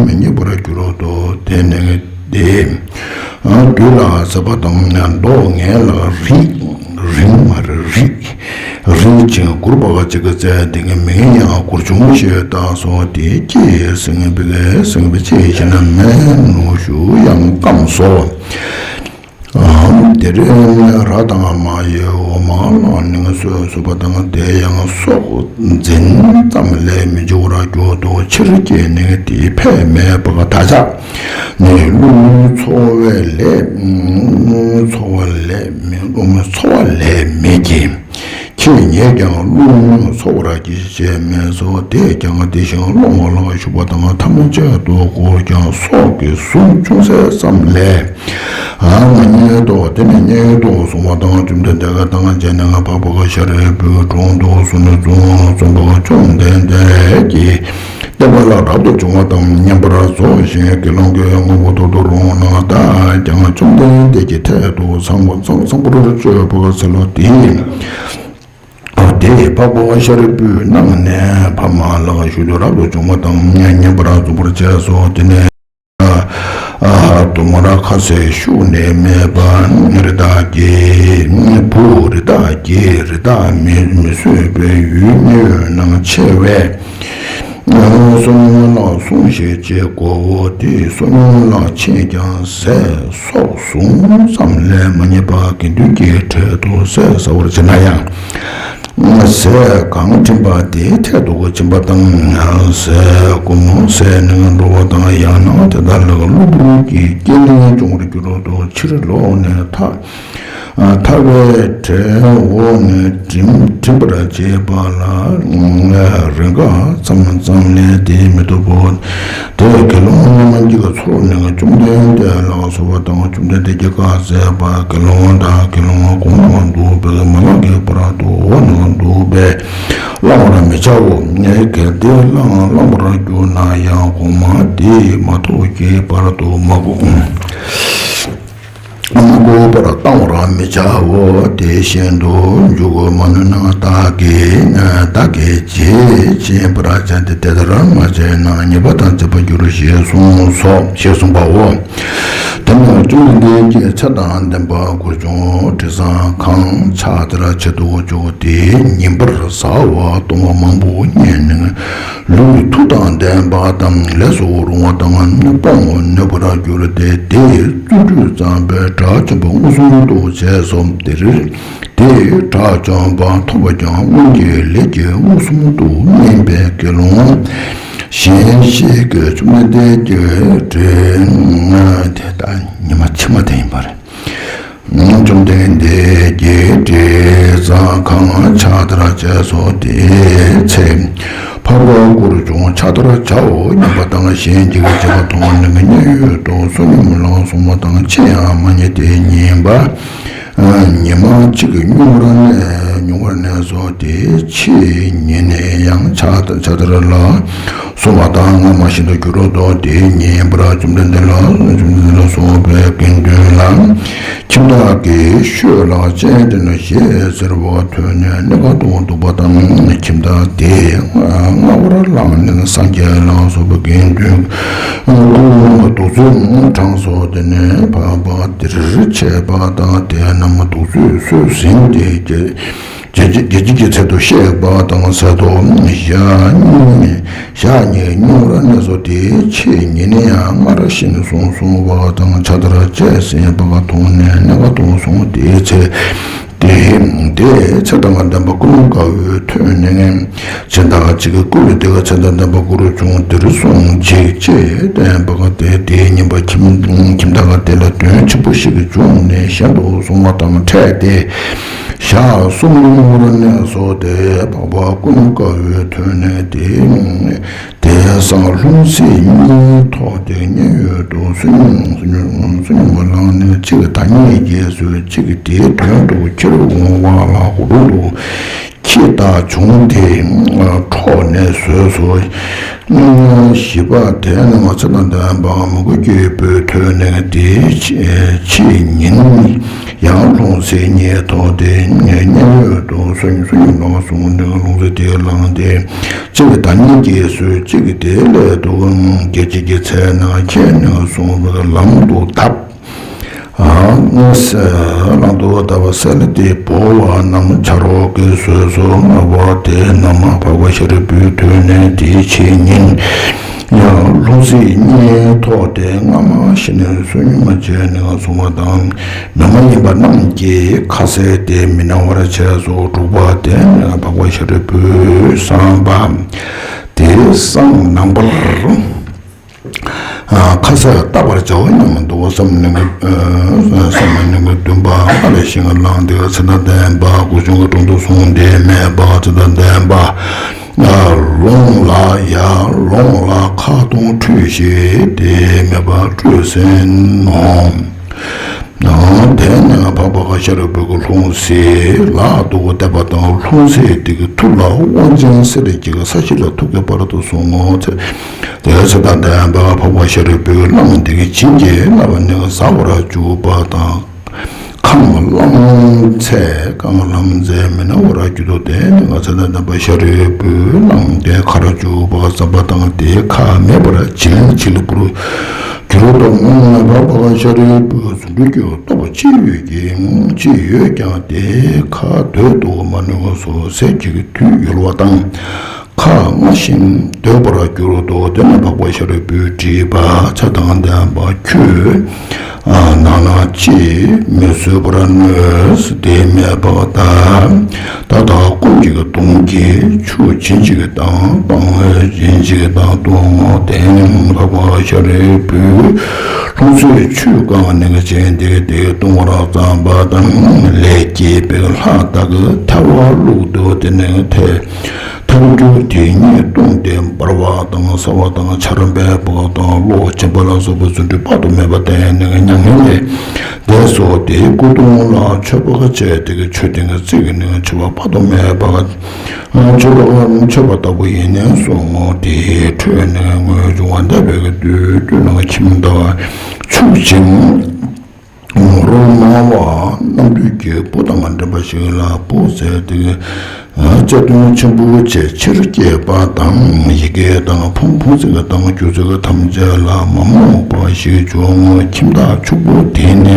མི་རྙེད་པར་གྱུར་ཏོ། དེ་ནས་དེ་དུས་ལ་ཟས་པ་དང་མདོག་ངན་ལ་རིག་རིང་མ་རིག་རིག་ཅིང་གུར་པ་གཅིག་གི་རྩེ་དེ་གི་མིང་ཡང་གུར་ཆུང་ཞེས་བཏགས་སོ། དེ་ཀྱེ་སེང་བའི་སེང་བའི་ཆེ་ཞེ་ན་མེ་ནུ་ཞུ་ཡང་སྐམ་སོ། དེ་རིང་ར་དང་མ་ཡི་འོ་མ་བླངས་ནས་གསོལ་གསོལ་པ་དང་། དེ་ཡང་སྲོག་འཛིན་ཙམ་ལས་མི་འཇུ་བར་གྱུར་ཏོ། ཕྱིར་སྐྱེས་ནས་དེ་ཕས་མེད་པ་ད་ཆ་ནས་ཀླུ་འཚོ་བའི་ལས་འཚོ་བ་ལས་མི་ཀླུ་འཚོ་བ་ལས་མེད་ཀྱི། ཁྱེད་ཉིད་ཀྱང་ཀླུ་འཚོ་བར་གྱིས་ཞེས་སྨྲས་སོ། དེས་ཀྱང་དེ་བཞིན་སློང་བ་ལ་ཞུགས་པ་དང་ཐམས་ཅད་དུ་བསྐོར་ཀྱང་སྲོག་གི་ཟུངས་ཆུང་ཟད་ཙམ་ལས་མ་རྙེད་དོ། དེ་ནས་རྙེད་དོ་གསུངས་པ་དང་། བཅོམ་ལྡན་འདས་ཀྱིས་དང་བཅས་ནས་འཕགས་པ་ཤཱ་རིའི་བུའི་དྲུང་དུ་གསོལ་ནས་གསུངས་སོ། བཅོམ་ལྡན་འདས་ཀྱིས་བསྟན་པ་ལ་རབ་ཏུ་བྱུང་བ་དང་མཉམ་པར་རྫོགས་ཤིང་དགེ་སློང་གི་དངོས་པོ་ཐོབ་ཏུ་རུང་ན་བདག་ཀྱང་བཅོམ་ལྡན་འདས་ཀྱི་ཐད་དུ་ཚངས་པ་ཚངས་པར་སྤྱོད་པར་འཚལ་ལོ། དེ་དེས་འཕགས་པ་ཤཱ་རིའི་བུས་གནང་ནས་ཕ་མ་ལ་ཞུགས་ཏེ་རབ་ཏུ་བྱུང་བ་དང་མཉམ་པར་རྫོགས་པར་བྱས་སོ། དེ་ནས་དུ་མར་ཁ་ཟས་ཤུགས་ནས་སྨྲས་པ། རི་དྭགས་ཀྱི་བུ་རི་དྭགས་ཀྱིས་རི་དྭགས་མི་མི་གསོད་པའི་ཡུལ་མི་ཡོད་ན་ཆེ་བས། བསོད་སྙོམས་ལ་སོང་ཞིག་ཅེས་བསྒོའོ། དེས་བསོད་སྙོམས་ལ་ཕྱིན་ཀྱང་ཟས་སོགས་ཟུངས་ཙམ་ལས་མ་རྙེད་པ་དགེ་འདུན་གྱི་གྲལ་དུ་ཟས་ཟ་བར་བྱེད་ན་ཡང་། ཟས་གང་བྱིན་པ་དེའི་ཐད་དུ་བྱིན་པ་དང་། ཟས་སྐོམ་ཟས་ནས་འགྲོ་བ་དང་། ཡང་ན་དེ་དག་ལ་གློ་བུར་གྱི་སྐྱེ་གནས་འབྱུང་བར་འགྱུར་རོ། ཕྱིར་ལོག་ནས་ཐ་ཐར་པའི་གྲལ་འོག་ནས་བྲིམ་བྲིམ་པར་བྱེད་པ་ལ་རེས་འགའ་ཙམ་ཙམ་ལས་དེ་མི་ཐུབ་བོ། དེ་དགེ་སློང་རྣམས་ཀྱིས་ཚོར་ནས་བཅོམ་ལྡན་འདས་ལ་གསོལ་བ་དང་། བཅོམ་ལྡན་འདས་ཀྱིས་བཀའ་སྩལ་པ། དགེ་སློང་དག་དགེ་སློང་གོང་ལ་འདུག་པས་མ་བླངས་ཀྱི་བར་དུ་འོག་ན་འདུག་པས་བླང་བར་མི་བྱའོ། གལ་ཏེ་བླངས་བླང་བར་གྱུར་ན་ཡང་གོང་མ་དེ་མ་ཐོབ་ཀྱི་བར་དུ་མ་གོ་མ་གོ་བར་བཏང་བར་མི་བྱའོ། དེ་བཞིན་དུ་འཇུག་མ་ནུས་ན་བདག་གིས་བདག་གིས་ཅི་བྱིན་པར་བྱ་སྟེ། དེ་ལྟར་མ་བྱས་ན་ཉེས་པ་དང་བཅས་པར་འགྱུར་ཞེས་གསུངས་སོ། ཞེས་གསུངས་པའོ། དེ་ནས་བཅོམ་ལྡན་འདས་ཀྱིས་ཚེ་དང་ལྡན་པ་གུར་ཆུང་དྲི་བཟང་གང་ཕྱག་དར་བྱེད་དུ་བཅུག་སྟེ་ཉིན་པར་བཟའ་བ་བཏུང་བ་མང་པོ་བསྙེན་ནས། ལུས་མཐུ་དང་ལྡན་པ་དང་ལས་སུ་རུང་བ་དང་སྤོང་ནུས་པར་གྱུར་ཏེ། དེས་བརྩོན་འགྲུས་བརྩམས་པས་དགྲ་བཅོམ་པ་མངོན་སུམ་དུ་བྱས་སོ། དེར་དེས་དགྲ་བཅོམ་པ་ཐོབ་པ་ཀྱང་སྔོན་གྱི་ལས་ཀྱིས་མངོན་སུམ་དུ་སྨིན་པའི་དགེ་སློང་གཞན་ཞིག་གིས་བཅོམ་ལྡན་འདས་ཀྱི་དྲིན་དེ་ལྟ། ཉི་མ་ཕྱི་མ་དེ་ཡིན་པ་རེད། བཅོམ་ལྡན་འདས་ཀྱིས་དྲི་བཟང་གང་ཕྱག་དར་བྱས་སོ། དེའི་ཚེ་འཕགས་པ་གུར་ཆུང་ཕྱག་དར་བྱའོ་སྙམ་པ་དང་། གཞན་གྱིས་བྱེད་པ་མཐོང་ནས་མཉན་ཡོད་དུ་བསོད་སྙོམས་ལ་སོང་བ་དང་། ཅི་ཡང་མ་རྙེད་དེ་ཉིན་པ་ཉི་མ་གཅིག་སྨྱུང་བར་གནས་སྨྱུང་བར་གནས་སོ། དེའི་ཕྱི་ཉིན་ནས་ཡང་ཕྱག་ཕྱག་དར་ལ་སོང་བ་དང་། སྔ་མ་བཞིན་དུ་འགྱུར་རོ། དེའི་ཉིན་པར་བཅོམ་ལྡན་འདས་ལ་བཅོམ་ལྡན་འདས་ལ་སོགས་པའི་དགེ་འདུན་ལ་ བདག་གིས་ཤོད་ལ་སྤྱན་འདྲེན་ཞེས་ཟེར་བ་ཐོས་ནས་སྣ་ཁ་ཐུག་འདུག་པ་དང་། ཁྱིམ་བདག་དེས་སྔ་བར་ལངས་ནས་སངས་རྒྱས་ལ་སོགས་པ་དགེ་འདུན་དགུ་གདུགས་ཚོད་གྲངས་སུ་དེ་ནས་འཕགས་པ་འདིར་ཆས་པ་དང་། དེ་རྣམས་གདུགས་ཚོད་སོས་ཟིན་ཏེ། རྒྱལ་རྒྱལ་བྱེད་ཀྱི་ཚལ་དུ་གཤེགས་པ་དང་། ཟས་དང་ཞག་ཉིན་ཞག་ཉིན་སྙིང་པོར་གནས་སོ། དེའི་ཕྱི་ཉིན་ཡང་སྔར་བཞིན་གསུངས་གསུངས་པ་དང་། ཇ་མདར་བཅས་ཟིན་པ་འཐུངས་ནས་སྣ་ཁ་ཐུག་སོང་། དེའི་ཚེ་དེ་དེའི་ཚེ་དང་ལྡན་པ་ཀུན་དགའ་བོས་ཐོས་ནས། གཞན་དག་ཅིག་གིས་བསྐུལ་ཏེ། དེ་ག་ཚེ་དང་ལྡན་པ་གུ་རུ་བྱུང་འདིར་སོང་ཅིག་ཅེས་བསྟན་པ། དེ་དེའི་ཉིན་པར་ཁྱིམ་ཁྱིམ་བདག་དེ་ལ་གདོན་ཆེན་པོ་ཞིག་བྱུང་ནས་གཞན་དུ་སོང་བ་དང་འཕྲད་དེ། ཞག་གསུམ་སྙིང་པོར་གནས་སོ། དེ་འཕགས་པ་ཀུན་དགའ་བོས་ཐོས་ནས་དེ་དེ་སང་ལྷུང་བཟེད་གཉིས་ཐོགས་ཏེ་མཉན་ཡོད་དུ་བསོད་སྙོམས་བསོད་སྙོམས་བསོད་སྙོམས་པ་བླངས་ནས། གཅིག་བདག་ཉིད་ཀྱིས་ཟོས། གཅིག་དེའི་དོན་དུ་ཁྱེར་འོང་བ་ལ་དགུ་ཐོག་ཏུ་ཁྱི་དག་བྱུང་སྟེ་འཕྲོག་ནས་ཟོས་སོ། བཞི་པ་དེ་ནས་ཚེ་དང་ལྡན་པ་མོའུ་འགལ་གྱི་བུས་ཐོས་ནས་དེའི་ཕྱི་ཕྱི་ཉིན་ཡང་ལྷུང་བཟེད་གཉིས་ཐོགས་ཏེ་མཉན་ཡོད་དུ་བསོད་སྙོམས་བསོད་སྙོམས་ལ་སོང་སྟེ་ལྷུང་བཟེད་དེ་བླངས་ཏེ། གཅིག་བདག་ཉིད་ཀྱིས་ཟོས། གཅིག་དེ་སླད་དུ་རྒྱལ་བྱེད་ཀྱི་ཚལ་ནང་ཁྱེར་ནས་སོང་བའི་ལམ་དུ་བརྡབས། ཨ་ལམ་དུ་བརྡབས་པ་སེལ་ཏེ་བོར་བ་རྣམས་ཆ་རོགས་ཀྱིས་ཟོས་སོ། ལྔ་པ་དེ་རྣམས་འཕགས་པ་ཤཱ་རིའི་བུས་ཐོས་ནས་དེའི་ཕྱི་ཉིན་ཡང་ལྷུང་བཟེད་གཉིས་ཐོགས་ཏེ་སྔ་མ་བཞིན་བསོད་སྙོམས་བྱས་ནས་སོང་བ་དང་། མི་མ་ཡིན་པ་རྣམས་ཀྱིས་ཁ་ཟས་དེ་མི་གནང་བར་བྱས་སོ། དྲུག་པ་དེ་ནི་འཕགས་པ་ཤཱ་རིའི་བུས་བསམ་པ། དེ་སང་ནངས་པར་ཁ་ཟས་བརྟག་པར་བྱའོ་སྙམ་དུ་བསམ་ནས་བསམ་ནས་བདུན་པ་སྔར་བཞིན་བླངས་ཏེ། ཚེ་དང་ལྡན་པ་སྒོ་ཆེན་གྱི་དྲུང་དུ་སོང་སྟེ་སྨྲས་པ། ཚེ་དང་ལྡན་པ། ལོངས་ལ་ཡ་ལོངས་ལ། ཁ་གདོང་བཀྲུས་ཤིག་དེས་སྨྲས་པ། བཀྲུས་ཟིན་ནོ། དེ་ནས་འཕགས་པ་ཤཱ་རིའི་བུས་ལྷུང་བཟེད་ལག་ཏུ་གཏད་པ་དང་། ལྷུང་བཟེད་དེ་གི་ཐུར་ལ་དབང་ཆེན་གསེར་གྱི་ས་གཞི་ལ་ཐུག་གི་བར་དུ་སོང་ངོ་། དེ་ཚེ་དང་ལྡན་པ་འཕགས་པ་ཤཱ་རིའི་བུས་གླང་དེ་གི་བྱིན་གྱིས་བརླབས་ནས་ཟ་བར་འཇུག་པ་དང་། ཁམས་ལམ་ཚད་ཁམས་ལམ་ཚད་མི་སྣང་བར་གྱུར་ཏོ། དེ་ནས་ཚེ་དང་ལྡན་པ་ཤཱ་རིའི་བུས་གླང་དེ་ཁར་འཇུག་པ་བསམ་པ་དང་། དེའི་ཁ་མེད་པར་བྱིལ་བྱིལ་བུར་གྱུར་ཏོ། འཕགས་པ་ཤཱ་རིའི་བུ་རྫུ་འཕྲུལ་གྱི་སྟོབས་ཅི་ཡོད་ཀྱང་ཅི་ཡོད་ཀྱང་དེའི་ཁ་སྡོད་དུ་མ་ནུས་སོ། ཟས་ཀྱི་དུས་ཡོལ་བ་དང་། ཁ་སྔར་བཞིན་སྡོད་པར་གྱུར་ཏོ། དེ་ནས་འཕགས་པ་ཤཱ་རིའི་བུས་དྲིས་པ། ཚེ་དང་ལྡན་པ་ཁྱོད་ནང་ན་ཅིས་མི་བཟོད་པར་གནོད། དེས་སྨྲས་པ། ད་ད་ལྟ་སྐོམ་གྱི་གདུང་གིས་ཆུ་བྱིན་ཅིག་དང་སྤང་བྱིན་ཅིག་དང་བཏུང་ངོ་། དེ་ནས་འཕགས་པ་ཤཱ་རིའི་བུས་ལྷུང་བཟེད་ཆུས་བཀང་ནས་བྱིན་ཏེ་དེ་བཏུང་བར་བརྩམས་པ་དང་། ལས་སྐྱེས་པའི་ལྷ་དག་གིས་ཐལ་བ་བླུགས་ཏེ་དེ་ནས་ཐལ་ཐལ་འགྱུར་དེ་ཉིད་བཏུང་སྟེ་འབར་བ་དང་སོལ་བ་དང་ཆར་འབེབས་པ་དང་གློག་འབྱིན་པ་ལ་སོགས་པའི་རྫུ་འཕྲུལ་དཔག་ཏུ་མེད་པ་བསྟན་ནས་མྱ་ངན་ལས་འདས་སོ། དེའི་སྐུ་གདུང་ལ་མཆོད་པ་བྱས་ཏེ་མཆོད་རྟེན་གྱི་རྩིག་གི་ནང་མཆོད་པ་དཔག་ཏུ་མེད་པ་མཆོད་པ་མཆོད་པ་ལྟ་བུ་ཡིན་ནས་སོང་ངོ་། དེའི་ཁྲོད་ནས་དངོས་བྱུང་བ་འདས་པའི་དུས་དུས་ནང་ཁྱིམ་བདག་ཕྱུག་ཅིང་ངོ་རོ་མང་བ་རྣམ་ཐོས་ཀྱི་བུ་དང་འདྲ་བ་ཞིག་ལ་བུ་ཟེར་ཏེ། རྩ་དོན་ཆེན་པོ་བཅས་ཆེར་སྐྱེས་པ་དང་། ཡི་གེ་དང་ཕུང་ཕུང་ཚིག་དང་སྒྱུ་རྩལ་ཐམས་ཅད་ལ་མ་རྨོངས་པ་ཞིག་བྱུང་ངོ་། ཁྱིམ་བདག་ཕྱུག་པོ་དེ་ནི་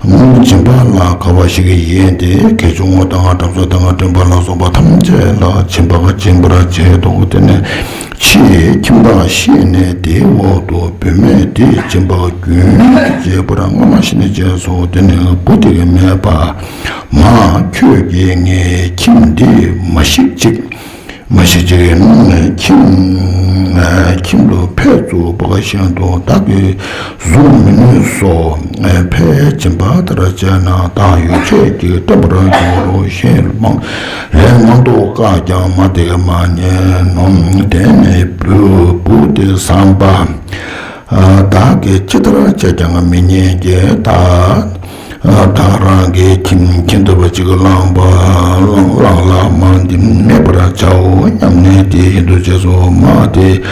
སྦྱིན་པ་ལ་དགའ་བ་ཞིག་ཡིན་ཏེ། གྱ་ནོམ་དང་གྲབས་གསོག་དང་འདྲེན་པ་ལ་སོགས་པ་ཐམས་ཅད་ལ་སྦྱིན་པ་སྦྱིན་པར་བྱེད་དོ། དེ་ནས་ཕྱིས་ཁྱིམ་བདག་ཤི་ནས་དེའི་འོག་ཏུ་བུད་མེད་དེས་སྦྱིན་པ་རྒྱུན་མི་འཆད་པར་སྔ་མ་བཞིན་བྱས་སོ། དེ་ནས་བུ་དེ་གིས་སྨྲས་པ། མ། ཁྱོད་ཀྱིས་ངའི་ཁྱིམ་འདི་མ་བཤིག་ཅིག་མ་བཤིག་ཅིག་ཁྱིམ་ཁྱིམ་དུ་ཕར་བཙུགས་པ་བཞིན་དུ་བདག་གིས་བཟུང་མི་ནུས་སོ། ཕར་སྦྱིན་པ་དེ་ལ་སྤྱད་ན་བདག་ཡོ་བྱད་ཀྱིས་བརྟན་པར་འགྱུར་རོ་ཞེས་མང་ལན་མང་དུ་བཀག་ཀྱང་མ་དེ་གིས་མ་ཉན་ནོ། དེ་ནས་བུ་བུ་དེས་བསམས་པ། བདག་གིས་ཅི་ལྟར་བྱས་ཀྱང་མི་ཉན་གྱི། ད་ད་རང་གི་ཁྱིམ་ཁྱིམ་དུ་བ་ཅིག་བླངས་པ་བླངས་བླངས་ལ་མ་འདི་མེད་པར་བྱའོ་སྙམ་ནས་དེ་བཞིན་དུ་བྱས་སོ། མ་དེ་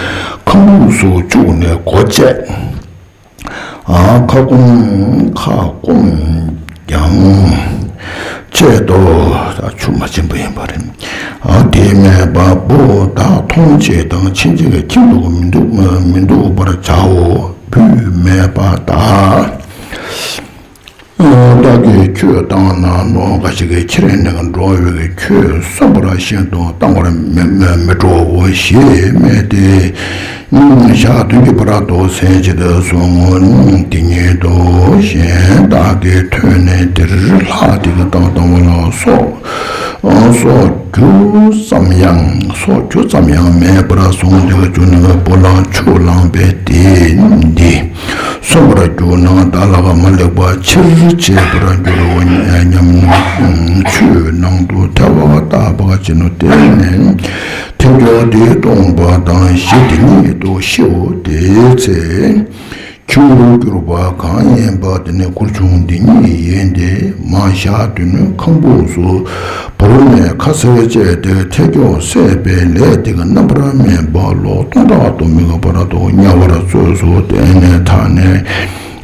ཁང་བུབས་སུ་བཅུག་ནས་སྒོ་བཅད། ཁ་སྐོམ་ཁ་སྐོམ་ ཀྱང་། ཆེད་དུ་ཆུ་མ་བྱིན་པ་ཡིན་པ་རེད། ཨ་དེ་མེད་པ་བུ་དག་མཐོང་བྱེད་དང་ཕྱིན་ཆད་ཀྱི་ཁྱིམ་དུ་མི་འདུག་མི་འདུག་པར་བྱའོ། བུ་མེད་པ་དག་བདག་གིས་ཁྱོད་བཏང་ན་ནོ། འགའ་ཞིག་གིས་ཁྱེད་ནི་འགྲོ་བའི་ཁྱོད་གསོན་པར་ཤིན་ཏུ་བཏང་བར་མི་མི་མི་སྤྲོའོ་ཞེས་སྨྲས་ཏེ། ཞག་བདུན་གྱི་བར་དུ་ཟས་བཅད་དུ་སོང་ངོ་། དེ་ཉིད་དུ་གཞན་དག་གིས་ཐོས་ནས་དེར་ལྷ་དེ་གི་རྟགས་དང་བ་ལ་སོགས་སོགས་རྒྱུ་ཙམ་ཡང་སོགས་རྒྱུ་ཙམ་ཡང་མེད་པར་སོང་སྟེ། ཆུ་ནི་བུ་ལ་ཆུ་བླངས་པས་དེ་འདི་གསོན་པར་གྱུར་ན་བདག་ལ་མ་ལེགས་པ་ཆེར་བྱེད་པར་འགྱུར་རོ་སྙམ། ཆུའི་ནང་དུ་ཐལ་བ་བཏབ་པ་ཅི་ནུ་དེ་ནས་ཐལ་འགྱུར་དེ་སྟོང་པ་དང་གཞི་དེ་ཉིད་དུ་ཤིའོ། དེའི་ཚེ་ཁྱེའུར་གྱུར་པ་གང་ཡིན་པ་དེ་ནི་ཁུར་ཆུང་འདི་ཉིད་ཡིན་ཏེ། མ་ཞག་བདུན་ཁང་བུབས་སུ་བོར་ནས་ཁ་ཟས་བཅད་དེ་ཐལ་འགྱུར་བསད་པའི་ལས་དེ་གི་རྣམ་པར་སྨིན་པ་ལོ་སྟོང་ཕྲག་དུ་མི་འགོར་བར་དུ་དམྱལ་བར་བཙོས་སོ། དེ་ནས་ཐ་ནས་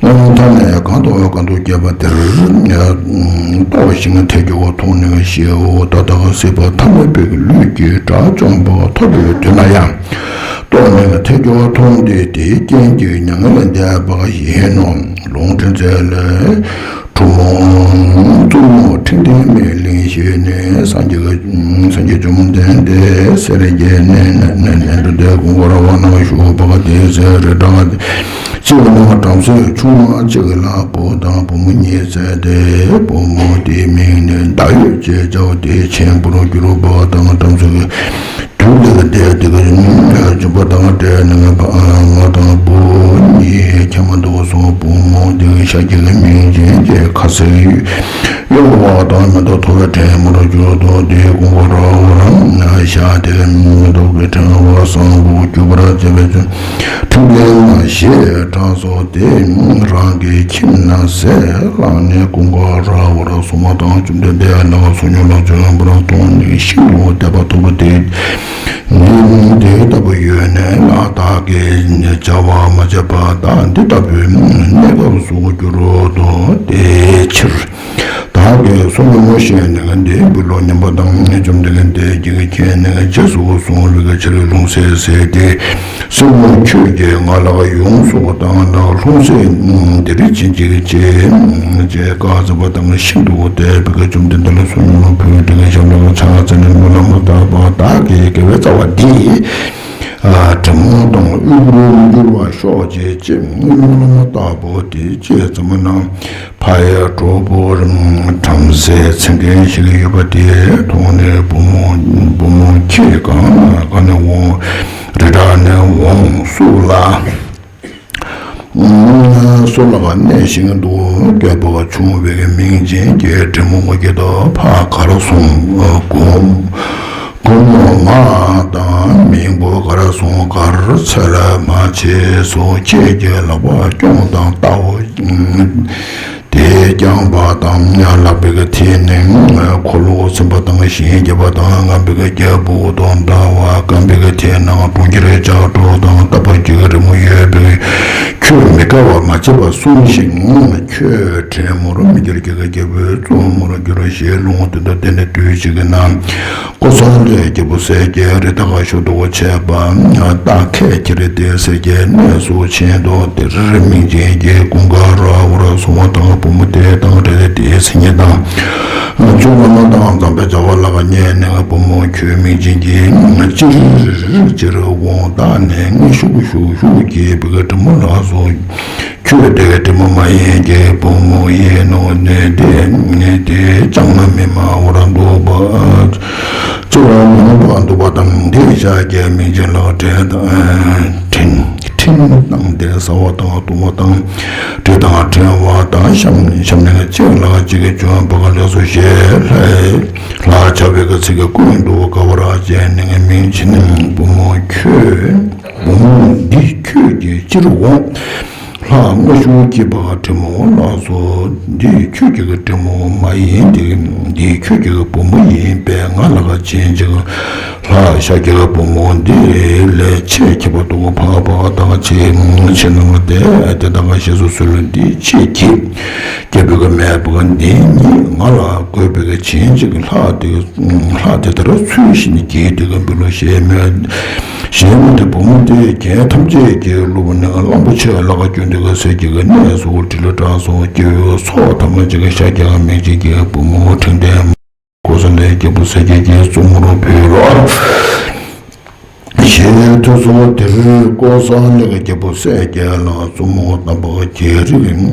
ཐ་ནས་གང་དུ་གང་དུ་སྐྱེས་པ་དེར་ལྟོགས་ཤིང་ཐལ་འགྱུར་མཐོང་ནས་ཤིའོ། ད་ལྟ་སྲིད་པ་ཐ་མལ་པའི་ལུས་ཀྱི་དགྲ་བཅོམ་པ་ཐོབ་པའི་དུས་ན་ཡང་ལྟོགས་ནས་ཐལ་འགྱུར་མཐོང་སྟེ། དེའི་རྐྱེན་གྱིས་མྱ་ངན་ལས་འདས་པ་ཡིན་ནོ། ལུང་ཕྲན་ཚེགས་ལས། གཙུག་མོ་ཁྲི་སྟེང་མའི་གླིང་ཞེས་ནས། སངས་རྒྱས་སངས་རྒྱས་བཅོམ་ལྡན་འདས་སེར་སྐྱའི་གནས་ནས་འགྲོ་དེ་ཀུན་དགའ་ར་བ་ན་བཞུགས་པ་དེའི་ཚེ་རི་བྲག་གཅིག་ན་བྲམ་ཟེ་ཆུང་མ་གཅིག་ལ་བུ་དང་བུ་མོ་གཉིས་བཙས་ཏེ། བུ་མོ་དེའི་མིང་ནི་ཟླ་འོད་ཅེས་བྱའོ། དེ་ཆེན་པོར་གྱུར་པ་དང་བྲམ་ཟེ་དུས་འདི་ལ་འདས་དེ་ག་ཡུན་བྱུང་བ་དང་འབྲེལ་ནས་ང་དང་བུ་གཉིས་ཁྱིམ་དུ་སོང་། བུ་མོ་དེ་ཤཱཀྱའི་མིང་ཅན་གྱི་ཁ་ཟས་གཡོ་བ་དང་མེ་ཏོག་འཐོར་བའི་ཕྲེང་བར་གྱུར་ཏོ། དེའི་ཀུན་དགའ་ར་བ་ན་ཤ་དེ་མེ་ཏོག་གི་ཕྲེང་བ་བཟང་པོ་རྒྱུ་བར་བྱེད་པའི་ཕྲེང་བའི་ཞེས་གྲགས་སོ། དེ་རང་གི་ཁྱིམ་ན་ཟས་བླངས་ནས་ཀུན་དགའ་ར་བར་སོང་བ་དང་། བཅོམ་ལྡན་འདས་ལ་སོགས་ཉོན་ལ་བྱོན་པར་མཐོང་ནས་ཤིན་ཏུ་དད་པ་ཐོབ་པ་དེ། ནི་དེ་ལྟ་བུ་ཡོད་ནས་ལ་བདག་གིས་བྱ་བ་མ་བྱས་པ་དག་འདི་ལྟ་བུའི་གནས་སྐབས་སུ་འགྱུར་རོ། དེའི་ཕྱིར་བདག་གིས་བསོད་སྙོམས་བཞེས་ནས་འདི་འབུལ་ལོ་སྙམ་པ་དང་། བཅོམ་ལྡན་འདས་ཀྱིས་ཁྱེད་ནི་རྗེས་སུ་སོང་བའི་ཕྱིར་ལྷུང་བཟེད་བཟེད་དེ། སྲིང་མོ་ཁྱོད་ཀྱིས་ང་ལ་ཡོངས་སུ་བཏང་ན་ལྷུང་བཟེད་འདིར་བྱིན་ཅིག་ཅེས་བཀའ་སྩལ་པ་དང་། ཤིན་ཏུ་དད་པའི་བཅོམ་ལྡན་འདས་ལ་བསོད་སྙོམས་ཕུལ་ཏེ་ཞབས་ལ་ཕྱག་འཚལ་ནས་སྨོན་ལམ་བཏབ་པ། བདག་གི་དགེ་བའི་རྩ་བ་འདིས་དྲི་མ་དང་དབུལ་པོར་མི་འགྱུར་བར་ཤོག་ཅེས་ཅེས་སྨོན་ལམ་བཏབ་པོ་དེ་ཅེས་ཙམ་ན། ཕ་ཡི་གྲོགས་པོ་བྲམ་ཟེ་མཚན་མཁན་ཞིག་ཡོད་པ་དེ་མཐོང་ནས་བུ་མོ་བུ་མོ་ཁྱེད་གང་གང་ནས་འོང་། རི་བྲག་ནས་འོང་སུ་ལ། སུ་ལ་གནས་ཤིང་འདུག་སྐྱོ་པོ་ཆུང་བའི་མིང་ཅན་གྱི་བྲན་མོ་མོ་ཁྱེད་ཕ་གར་སོང་། སྒོ་སྒོ་མོ་མ་དང་མིང་པོ་གར་སོང་གར་ཚེ་ལ་མ་ཆེས་སོ། ཁྱེད་ཀྱི་ལག་པ་སྐྱོང་དང་ལྟའོ། དེས་བསྐྱངས་པ་དང་ལག་པའི་མཐིལ་ནི་འཁོར་ལོ་སེམས་དཔའ་དང་ཞིང་རྒྱས་པ་དང་རྔམ་པའི་རྒྱལ་པོ་དང་ཟླ་བ་སྐམ་པའི་མཐིལ་ནང་གྲོང་ཁྱེར་ལྕགས་སྒྲོག་དང་རྟ་བབས་ཀྱི་རི་མོ་ཡོད་པའི་ཁྱོད་མི་དགའ་བ་མ་བྱེད་པར་སོང་ཞིག་ཁྱོད་བྲན་མོར་མི་འགྱུར། ཁྱེད་ཀྱི་རྒྱལ་པོའི་བཙུན་མོར་འགྱུར་ཞེས་ལུང་དེ་དང་དེ་ནས་དུས་གཅིག་ན། ཀོ་ས་ལའི་རྒྱལ་པོ་གསལ་རྒྱལ་རི་དྭགས་ཤོ་ཏོ་བྱས་པ་རྟ་ཁས་ཁྱེར་ཏེ་གསལ་རྒྱལ་གནས་སུ་ཕྱིན་ཏོ། དེར་མིང་ཅན་གྱི་ཀུན་དགའ་ར་བར་སོང་བ་དང་བུ་མོ་དེ་དང་འབྲེལ་ཏེ་དེའི་མཚན་ཉིད་དང་ཆོས་ལམ་དང་འཛམ་བུའི་བྱ་བ་ལ་ཉན་ནས་བུ་མོ་ཁྱོད་མིང་ཅན་གྱི་ཅིར་ཅིར་འོང་། བདག་ནི་ཤུགས་ཤུགས་ཤུགས་ཀྱིས་བུ་གའི་དྲིན་མོ་ལགས་སོ། ཁྱོད་དེ་དྲིན་མོ་མ་ཡིན་གྱི་བུ་མོ་ཡིན་ནོ། ནི་དེ་ནི་དེ་ཅང་མ་མི་སྨྲ་བར་འདུག་པ། ཅི་བ་མང་པོ་འདུག་པ་དང་། དེ་ཤཱཀྱའི་མིང་ཅན་ལགས་དྲིན་དང་དྲིན་དྲིན་དང་དེ་ཟ་བ་དང་བཏུང་བ་དང་དྲི་དང་བྲེང་བ་དང་ཤམ་ཤམ་ནི་གཅིག་ལ་གཅིག་གིས་བྱོན་པ་ག་ལེགས་སོ་ཞེས་ལྷའི་ལྷ་བྱ་བའི་ཚིག་གིས་ཀུན་ཏུ་དགའ་བར་བྱས་ནས། མིང་ཅན་བུ་མོ་ཁྱོད་བུ་མོ་འདི་ཁྱོད་ཀྱི་ཕྱིར་འོང་། ལྷ་སྔ་ཕྱི་སྐྱིད་པ་དྲིན་མོ་ལགས་སོ། འདི་ཁྱོད་ཀྱི་དྲིན་མོ་མ་ཡིན་ཏེ། འདི་ཁྱོད་ཀྱི་བུ་མོ་ཡིན་པས་ང་ལ་ཕྱིན་ཅིག་ལྷ་ཤཱཀྱའི་བུ་མོ་འདི་ལས་ཆེས་ཁྱད་པར་དུ་འཕགས་པ་དག་ཅིག་ཕྱིར་ནང་དེ་དེ་དག་ག་ཞེས་སུ་གསོལ། འདི་ཁྱེད་ཀྱིས་ རྒྱལ་པོའི་གི་མེས་པོ་འདི་ཉིད་ང་ལ་བསྐོས་པའི་གི་བྱིན་གྱིས་ལྷ་དེ་ལྷ་དེ་ལྟར་ཚུལ་བཞིན་གྱིས་དེ་གི་འབུལ་ལོ་ཞེས་མོས། ཞེས་མོས་ཏེ་བུ་མོ་དེས་རྒྱན་ཐམས་ཅད་ཀྱིས་བསླུ་བ་ནི་གླང་པོ་ཆེ་ལ་ག་གྱུར་དེ་གི་གསེར་གྱི་གི་གནས་སུ་དྲི་ལ་གྲགས་སོ། སྐྱེ་བོའི་ཚོགས་ཐམས་ཅད་ཀྱི་ཤཱཀྱ་མིག་གཅིག་གི་བུ་མོ་དྲིན་ལྡན་མ། ཀོ་ས་ལའི་རྒྱལ་པོ་གསལ་རྒྱལ་གྱི་བཙུན་མོར་ཕུལ་ལོ། ཞེས་ཐོས་སོ། དེར་ཀོ་ས་ལའི་རྒྱལ་པོ་གསལ་རྒྱལ་ལ་བཙུན་མོ་དམ་པ་རྒྱལ་རིགས་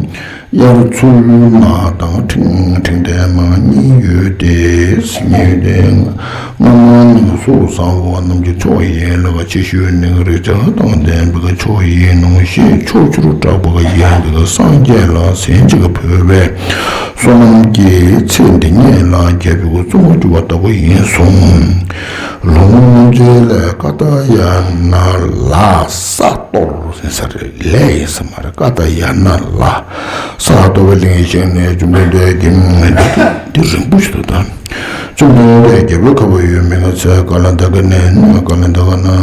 དབྱར་ཚུལ་མ་དང་འཕྲིན་འཕྲིན་ལྡན་མ་གཉིས་ཡོད་དེ། གཉིས་ཡོད་དེ། སྔ་མ་ནི་གཟུགས་བཟང་བོ་རྣམས་ཀྱི་མཆོག་ཡིན་ལ། ཕྱིས་ཤུལ་ནི་རེག་བྱ་དང་ལྡན་པའི་མཆོག་ཡིན་ནོ་ཞེས་ཕྱོགས་བཅུར་གྲགས་པ་ཡིན་ཏེ། སངས་རྒྱས་ལ་ཟན་ཅིག་ཕུལ་བས། བསོད་ནམས་ཀྱི་ཚེ་འདི་ཉིད་ལ་རྒྱལ་པོའི་བཙུན་མོར་གྱུར་པ་ལྟ་བུ་ཡིན་གསུངས། ལོ་ངོ་ལྔ་བཅུའི་ལས་ཀ་ཏ་ཡ་ན་ལ་ས་གཏོར་ཟེར་ས་རེད། ལས་ཡིན་ས་མ་རེད། ཀ་ཏ་ཡ་ན་ལ་ས་གཏོར་བའི་གླིང་བཞེངས་ནས། བཅོམ་ལྡན་འདས་ཀྱིས་འདི་རིང་པོ་ཞིག་ཏུ་དང་། བཅོམ་ལྡན་འདས་རྒྱལ་པོའི་ཁབ་བར་ཡོད་མི་ང་ཚོའི་ཀ་ལན་ད་ཀ་ནས་ཀ་ལན་ད་ཀ་ན་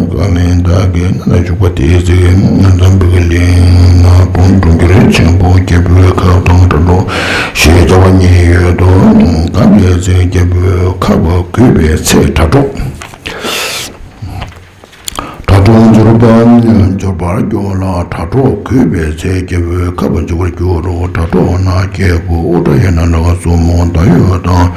ཀ་ལན་ད་ཀའི་ན་ན་བཞུགས་པ་དེའི་ཚེ་འཛམ་བུ་གླིང་ན་བུམ་འགྲོ་འགྱུར་ཆེན་པོ་རྒྱལ་པོའི་ཁབ་དང་དྲ་གྲོགས་ཞེས་བྱ་བ་གཉིས་ཡོད་དོ། ད་ཀའི་ཚེ་རྒྱལ་པོའི་ཁབ་བར་གུས་པའི་ཚེ་དྲ་གྲོགས། དྲ་གྲོགས་འབྱོར་པ་འབྱོར་པར་འགྱུར་ལ། དྲ་གྲོགས་གུས་པའི་ཚེ་རྒྱལ་པོའི་ཁབ་བར་འབྱོར་བར་འགྱུར་རོ། དྲ་གྲོགས་ན་རྒྱལ་པོ་ཨུ་ཏྲ་ཡ་ན་ལ་ག་བཙུན་མོ་ཟླ་འོད་དང་།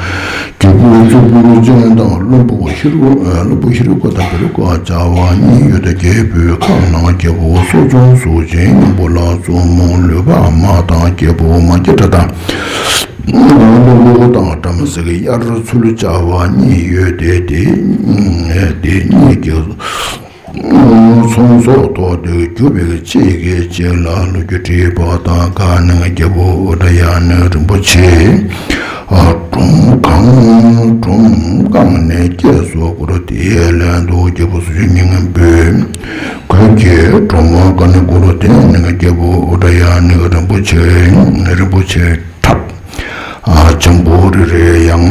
རྒྱལ་པོའི་གཙུག་ཕུད་ཅན་དང་བློན་པོ་ཤི་རུ་ཨ་བློན་པོ་ཤི་རུ་ཀ་དང་བེ་རུ་ཀ་བྱ་བ་གཉིས་ཡོད་དེ། རྒྱལ་པོའི་ཁབ་ན་རྒྱལ་པོ་གསོ་སྦྱོང་གཟུགས་ཅན་སྙིང་པོ་ལ་བཙུན་མོ་ལུས་འཕགས་མ་དང་རྒྱལ་པོ་མ་སྐྱེས་དགྲ་དང་། བློན་པོ་དང་བྲམ་ཟེ་གི་དབྱར་ཚུལ་བྱ་བ་གཉིས་ཡོད་དེ། དེ་དེ་གཉིས་ཀྱི་ཚོང་ཟོག་ཐོག་ཏུ་རྒྱུ་བའི་གཅིག་གིས་གཅིག་ལ་ལོ་རྒྱུས་དྲིས་པ་དང་། གང་ནི་རྒྱལ་པོ་ཨུ་ཏྲ་ཡ་ནི་རིན་པོ་ཆེ་སྒྲོམ་གང་སྒྲོམ་བཀང་ནས་སྐྱེས་སོ་སྐོར་དེའི་ལན་དུ་རྒྱལ་པོ་སུ་ཞིག་མིང་འབོད། ཁོས་ཀྱིས་སྒྲོམ་བཀང་ནས་སྐོར་དེ་ནི་རྒྱལ་པོ་ཨུ་ཏྲ་ཡ་ནི་རིན་པོ་ཆེ་རིན་པོ་ཆེ་འཁྲབ། ཨ་འཇམ་པོ་རེ་རེ་ཡང་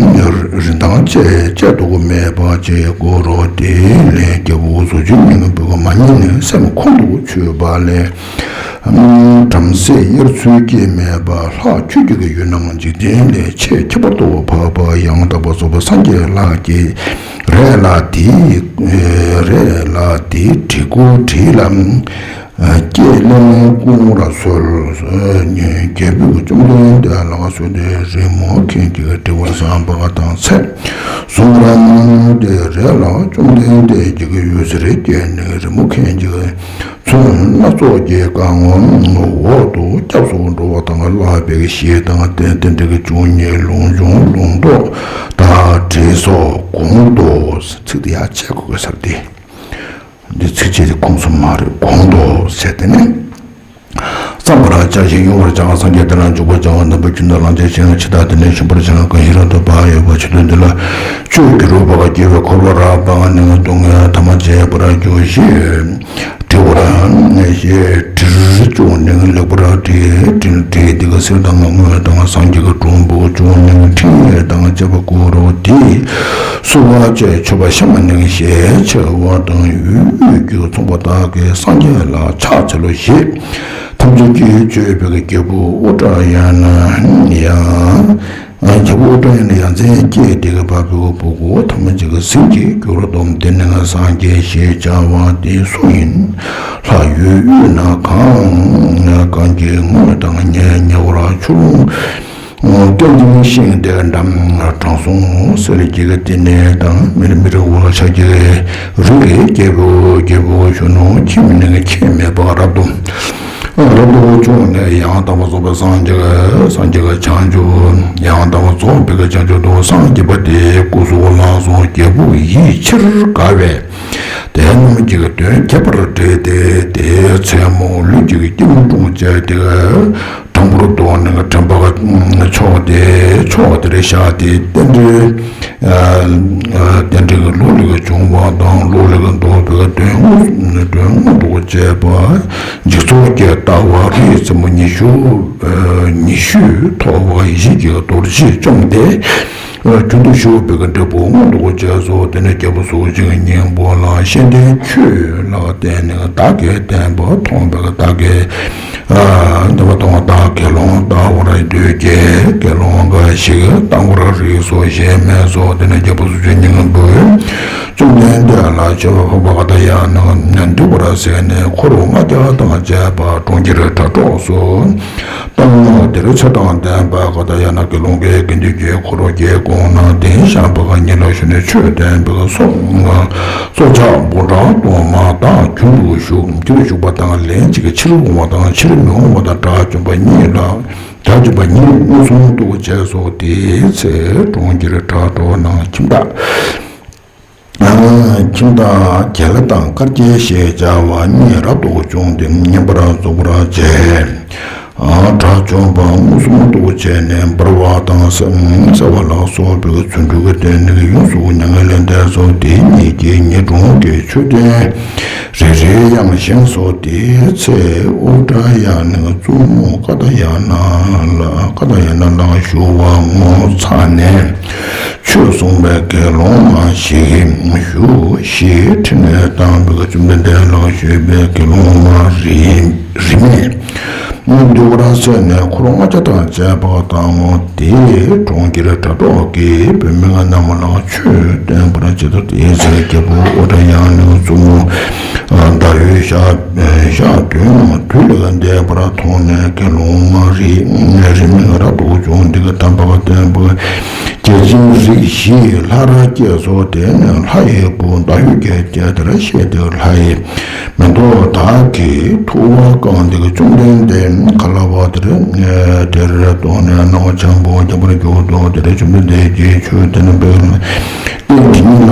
རིན་ཐང་བཅད་བཅད་དུ་མེད་པ་བཅས་བསྐོར་རོ། དེ་ལས་རྒྱལ་པོ་སུ་ཞིག་མིང་འབོད་པ་མ་ཉིད་ནི་སེམས་ཁོང་དུ་ཆུད་པ་ལས། བྲམ་ཟེ་དབྱར་ཚུལ་སྐྱེས་མེད་པ་ལྷ་ཆོས་ཀྱི་ཡུལ་རྣམས་འཇིག་རྟེན་ལས་ཆེས་ཁྱད་པར་དུ་འཕགས་པ་ཡང་དག་པར་རྫོགས་པའི་སངས་རྒྱས་ལགས་ཀྱིས། རས་ལ་དེའི་རས་ལ་དེའི་བྲིས་སྐུ་བྲིས་ལ། སྐྱེས་ལེ་མོ་སྐུ་ངོ་ལ་གསོལ། རྒྱལ་པོས་བཅོམ་ལྡན་འདས་ལ་གསོལ་ཏེ་རི་མོ་མཁན་གྱིས་བྲི་བ་བཟང་པ་དང་ཚད་བཟུང་བར་མ་ནུས་ཏེ། རས་ལ་བཅོམ་ལྡན་འདས་ཀྱི་འོད་ཟེར་བཀྱེ་ནས་རི་མོ་མཁན་གྱི་ཚོན་སྣ་ཚོགས་ཀྱི་རྐང་འོག་ཏུ་སྐྱབས་སུ་འགྲོ་བ་དང་བཀླག་པའི་གཞི་དང་ལྡན་ཏེ། འདི་གི་བཅུ་གཉིས་ལུང་སྦྱོང་ལུང་རྟོགས་དང་བྲིས་སོ། གོང་དུ་ཚིག་འདི་ཡར་ཆད་དགོས་ས་རེད། འདི་ཚིགས་བཅད་དེ་ཁུངས་སུ་མ་རེད། གོང་དུ་ཟེར་དེ་ནི། བརྩམ་པར་བྱ་ཞིང་མྱོང་བར་བྱ། སངས་རྒྱས་དེ་ལ་འཇུག་པར་བྱ་བ། རྣམ་པ་ཀུན་ཏུ་བླང་བྱ་ཞིང་། ཇི་ལྟར་དེ་ནས་ཞུགས་པར་བྱ། གང་ཞིག་རབ་ཏུ་བག་ཡོད་པ། ཆོས་དོན་འདི་ལ་ཆོས་ཀྱི་རོལ་པ་དགྱེ་བའི་འཁོར་ལོ་རབ་དང་ནི་སྡུག་བསྔལ་ཐ་མ་བྱེད་པར་གྱུར་ཞེས་བྲི་བར་ཞེས་བྲིར་བཅུག་ནས་ལེགས་པར་བྲིས། བྲིས་བྲིས་འདི་ག་གསེར་དང་དངུལ་དང་སྲང་ཁྱི་གི་སྒྲོམ་བུ་བཅུག་ནས་ཕྲེང་བ་དང་བཅས་པ་བསྐོར་རོ། དེས་བསུ་བ་བཅས་མཆོད་པ་བཤམས་ནས་ཞེས་བྱ་བ་དང་། འོད་ཀྱིས་མཚུངས་པ་དག་གིས་སངས་རྒྱས་ལ་ཕྱག་འཚལ་ལོ་ཞེས་ཐམས་ཅད་ཀྱིས་མཆོད་པའི་རྒྱལ་པོ་ཨུ་ཏྲ་ཡ་ན་ཡང་། རྒྱལ་པོ་ཨུ་ཏྲ་ཡ་ན་ཡ་མཚན་བསྐྱེད་དེ་གི་བ་སྤུ་གུ་བུ་གུ་ཐམས་ཅད་ཀྱི་ཟིལ་གྱིས་བསྒྱུར་ཏོ། འདི་ནི་སངས་རྒྱས་ཞེས་བྱ་བ་དེ་སུ་ཡིན། ལྷ་ཡུལ་དབུས་ན་གང་གང་གི་ངོས་དང་ཉེ་ཉེ་བར་ཆུ་ཀླུང་སྟེང་འདི་ནི་ཤིང་དེ་འགྲམ་དྲང་སྲོང་གསེར་གྱི་ཏི་ནེ་དང་། མེར་མེར་འོད་ཆགས་ཀྱི་རི་གི་རྒྱལ་པོ་རྒྱལ་པོ་གཞོན་ནུ་ཁྱིམ་ནི་ཁྱིམ་མེད་པ་རབ་ཏུ་རབ་ཏུ་བྱུང་ནས། ཡང་དག་པར་རྫོགས་པའི་སངས་རྒྱས་སངས་རྒྱས་བྱང་ཆུབ། ཡང་དག་པར་རྫོགས་པའི་བྱང་ཆུབ་ཏུ་སངས་རྒྱས་པ་དེའི་སྐུ་གཟུགས་བླངས་སོ། རྒྱལ་པོ་ཡིད་ཆེར་དགའ་བས་དེ་རྣམས་ཀྱི་དོན་རྒྱས་པར་བྲིས་ཏེ། དེའི་མཚན་མོ་ལུས་ཀྱི་སྐྱིལ་ཀྲུང་བཅས་ཏེ། དང་པོར་དོགས་ནས་དྲན་པ་ཕྱོགས་དེ་ཕྱོགས་དེར་བཞག་སྟེ། རྟེན་འབྲེལ་རྟེན་འབྲེལ་གྱི་ལུགས་ལས་བྱུང་བ་དང་། ལུགས་ལས་ལྡོག་པའི་དོན་དངོས་དོན་མངོན་དུ་བྱས་པ། འཇིག་ཚོགས་ཀྱི་ལྟ་བ་རིགས་རྩེ་མོ་ཉི་ཤུ་ཉི་ཤུས་ཐོགས་པ་ཡེ་ཤེས་ཀྱི་རྡོ་རྗེས་བཅོམ་སྟེ། རྒྱུན་དུ་ཞུགས་པའི་འབྲས་བུ་མངོན་དུ་བྱས་སོ། དེ་ནས་རྒྱལ་པོ་གཟུགས་ཅན་གྱི་སྙིང་པོ་ལ་ཤེས་ལྡན་ཁྱོད་ལ་བརྟེན་ནས་བདག་གིས་བསྟན་པ་མཐོང་བས་བདག་གིས་ འདི་མ་དང་བདག་དགེ་སློང་ལྟ་བུར་འདུས་ཀྱི་དགེ་སློང་འགའ་ཞིག་རྟག་པར་རིགས་སོ་ཞེས་སྨྲས་སོ། དེ་ནས་རྒྱལ་པོ་སུམ་ཅུ་སྙིང་པོས་བཅོམ་ལྡན་འདས་ལ་མཆོད་པ་ཕུལ་བ་ཀ་ཏྱ་ཡ་ན་འདུས་པར་ཟད་ནས་འཁོར་ལྔ་བརྒྱ་དང་བཅས་པ་གྲོང་ཁྱེར་སྒྲ་སྒྲོགས་སུ་བཏང་ངོ་། དེར་ཚེ་དང་ལྡན་པ་ཀ་ཏྱ་ཡ་ན་དགེ་སློང་གི་དགེ་འདུན་གྱི་འཁོར་གྱིས་དགོངས་ན་གདན་བཤམས་པ་ཉིད་ལ་ཞུ་ནས་ཆོས་བསྟན་པའི་སོགས་སྲོག་ཆགས་འབུམ་ཕྲག་དུ་མ་དག་རྒྱུན་དུ་ཞུགས། རྒྱུན་དུ་ཞུགས་པ་དང་ལན་གཅིག་ཕྱིར་འོང་བ་དང་ཕྱིར་མི་འོང་བ་དང་དགྲ་བཅོམ་པ་ཉིད་ལ་དགྲ་བཅོམ་པ་ཉིད་མངོན་སུམ་དུ་བྱས་སོ། དེའི་ཚེ་གྲོང་ཁྱེར་སྒྲ་སྒྲོགས་ན་ཁྱིམ་བདག་ཁྱིམ་བདག་རྒྱལ་དང་དཀར་རྒྱལ་ཞེས་བྱ་བ་གཉིས་རབ་ཏུ་བྱུང་སྟེ་བསྙེན་པར་རྫོགས་པར་བྱས། དགྲ་བཅོམ་པ་མངོན་སུམ་དུ་བྱས་ནས་འབར་བ་དང་སེར་བ་ལ་སོགས་པའི་རྫུ་འཕྲུལ་གྱི་སྟེང་ནས་ཡོངས་སུ་མྱ་ངན་ལས་འདས་སོ། དེ་གཉིས་ཀྱིས་ཉིན་གྲོང་གི་མཆོད་རྟེན་རེ་རེ་ཡང་བཞེངས་སོ། དེའི་ཚེ་ཨུ་དྲ་ཡ་ནས་བཙུན་མོ་ཀ་ཏྱ་ཡ་ན་ལ་ཀ་ཏྱ་ཡ་ན་ལ་ཞུ་བ་ངོ་ཚ་ནས། ཆོས་གསུངས་པའི་དགེ་སློང་མ་ཞིག་ཞུ་ཞེས་ཕྲིན་ལས་བཏང་བའི་བཅོམ་ལྡན་འདས་ལ་ཞུས་པས། དགེ་སློང་མ་རིས་མེད་འདུས་པར་ཟད་ནས་འཁོར་ལྔ་བརྒྱ་དང་བཅས་པ་དང་ངོ་། དེའི་གྲོང་ཁྱེར་སྒྲ་སྒྲོགས་ཀྱི་བུད་མེད་རྣམས་ལ་ཆོས་བསྟན་པར་བྱེད་དོ། དེའི་ཚེ་རྒྱལ་པོ་ཨུ་དྲ་ཡ་ནས་བཙུན་མོ་ཟླ་འོད་ཞག་ཞག་བདུན་དུས་ལས་འདས་པར་མཐོང་ནས་དགེ་སློང་མ་རིས་མེད་རབ་ཏུ་བྱུང་སྟེ་དམ་པ་བརྟན་པོ་བརྒྱ་བྱིན་རིགས་བཞི་ལྷར་སྐྱེས་སོ། དེ་ནས་ལྷ་ཡི་བུ་ཟླ་འོད་ཀྱིས་སྐྱེས། དེར་གཤེགས་ཏེ་ལྷའི་མེ་ཏོག་དག་གིས་ཐུབ་པ་བཀང་སྟེ་བཅོམ་ལྡན་འདས་ག་ལ་བ་དེར་དེར་གཏོང་ནས་སྣང་བ་ཆེན་པོ་བརྒྱ་པར་གྱུར་ཏོ། དེར་བཅོམ་ལྡན་འདས་ཀྱིས་ཆོས་བསྟན་པའི་རྟེན་དེ་ཉིད་ལ་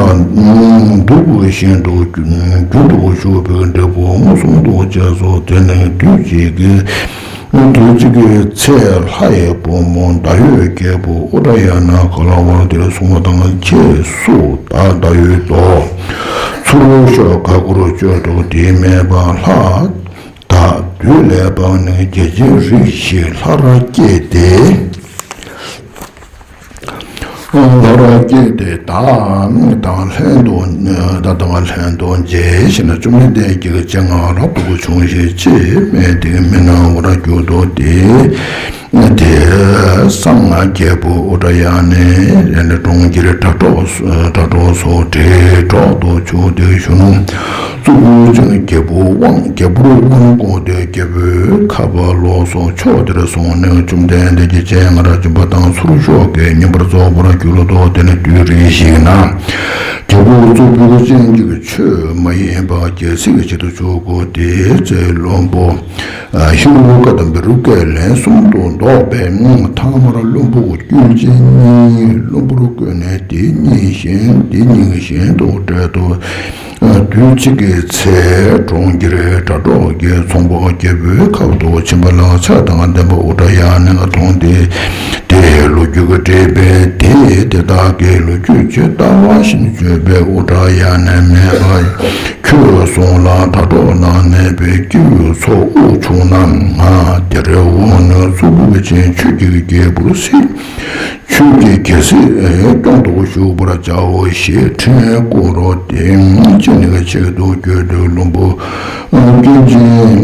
འདུག་བཞིན་དུ་རྒྱུན་དུ་ཞུགས་པའི་འབྲས་བུ་མངོན་སུམ་དུ་བྱས་སོ། དེ་ནས་དུས་གཅིག་གི་དུས་གཅིག་གི་ཚེ་ལྷ་ཡི་བུ་མོ་ཟླ་འོད་ཀྱི་བུ་ཨུ་དྲ་ཡ་ན་ག་ལ་བ་དེར་སོང་བ་དང་། ཁྱེད་སུ་དག་ཟླ་འོད་དོ། ཚུར་ཤོག་ག་གུར་གཅོད་དོ། དེ་མེད་པ་ལྷ་དག་དུས་ལས་འཕགས་ནས་བརྒྱ་བྱིན་རིགས་བཞི་ལྷར་སྐྱེས་ཏེ། ལྷར་སྐྱེས་ཏེ་བདག་དང་ལྷན་དུ་བདག་དང་ལྷན་དུ་མཇལ་ཞིང་བཅོམ་ལྡན་འདས་ཀྱི་སྤྱན་སྔར་རབ་ཏུ་བྱུང་ཞིང་ཅི་སྨྲས་ཏེ། མི་སྣང་བར་གྱུར་ཏོ། དེ་དེ་སང་རྒྱལ་པོ་ཨུ་དྲ་ཡ་ནས་གྲོང་ཁྱེར་སྒྲ་སྒྲོགས་སྒྲ་སྒྲོགས་སུ་དྲིལ་སྒྲོག་ཏུ་བྱུགས་ཏེ་གཞོན་ནུ་གཙུག་ཕུད་ཅན་རྒྱལ་པོ་དབང་རྒྱལ་པོར་དབང་བསྐུར་ཏེ་རྒྱལ་པོའི་ཁབ་ལོགས་སུ་ཕྱོགས་དེར་སོང་ནས་བཅོམ་ལྡན་འདས་ཀྱི་སྤྱན་སྔར་བྱོན་པ་དང་། ཚུར་ཤོག་གིས་བསྙེན་པར་རྫོགས་པར་གྱུར་ཏོ། དེ་ནས་དུས་རེ་ཞིག་ན་རྒྱལ་པོ་གཙུག་ཕུད་ཅན་གྱིས་ཆོས་མ་ཡིན་པ་རྒྱལ་སྲིད་ཀྱི་ཆེད་དུ་བཅུག་གོ། དེའི་ཚེ་བློན་པོ་ཧེ་རུ་ཀ་དང་བེ་རུ་ཀས་ལན་གསུམ་དུ་བཟློག་པས། ཐ་མར་བློན་པོ་སྐྱོན་ཅན་གཉིས་བློན་པོར་བཀོད་ནས་དེ་གཉིས་གཞན་དེ་གཉིས་གཞན་དུ་བསྒྲལ་ཏོ། དུས་གཅིག་གི་ཚེ་གྲོང་ཁྱེར་སྒྲ་སྒྲོགས་ཀྱི་ཚོང་པ་རྒྱལ་པོའི་ཁབ་ཏུ་ཕྱིན་པ་ལ་ཚེ་དང་ལྡན་པ་ཨུ་དྲ་ཡ་ནས་མཐོང་སྟེ། དེའི་ལོ་རྒྱུས་ཀྱི་འགྲེལ་པས། དེས་དེ་དག་གི་ལོ་རྒྱུས་ཇི་ལྟ་བ་བཞིན་བརྗོད་པས་ཨུ་དྲ་ཡ་ནས་སྨྲས་པ། ཁྱོད་སོང་ལ་སྒྲ་སྒྲོགས་ན་གནས་པའི་སྐྱེ་བོའི་ཚོགས་དབུགས་ཕྱུང་ན། ང་དེར་འོངས་ནས་གཙུག་ཕུད་ཅན་ཆོས་ཀྱི་རྒྱལ་པོར་གཟིགས། ཆོས་ཀྱི་རྒྱལ་སྲིད་སྐྱོང་དུ་གཞུག་པར་བྱའོ་ཞེས་འཕྲིན་བསྐུར་རོ། དེ་ཅི་ནས་ཆེད་དུ་བསྐྱོད་དུ་བློན་པོ་སྐྱོན་ཅན་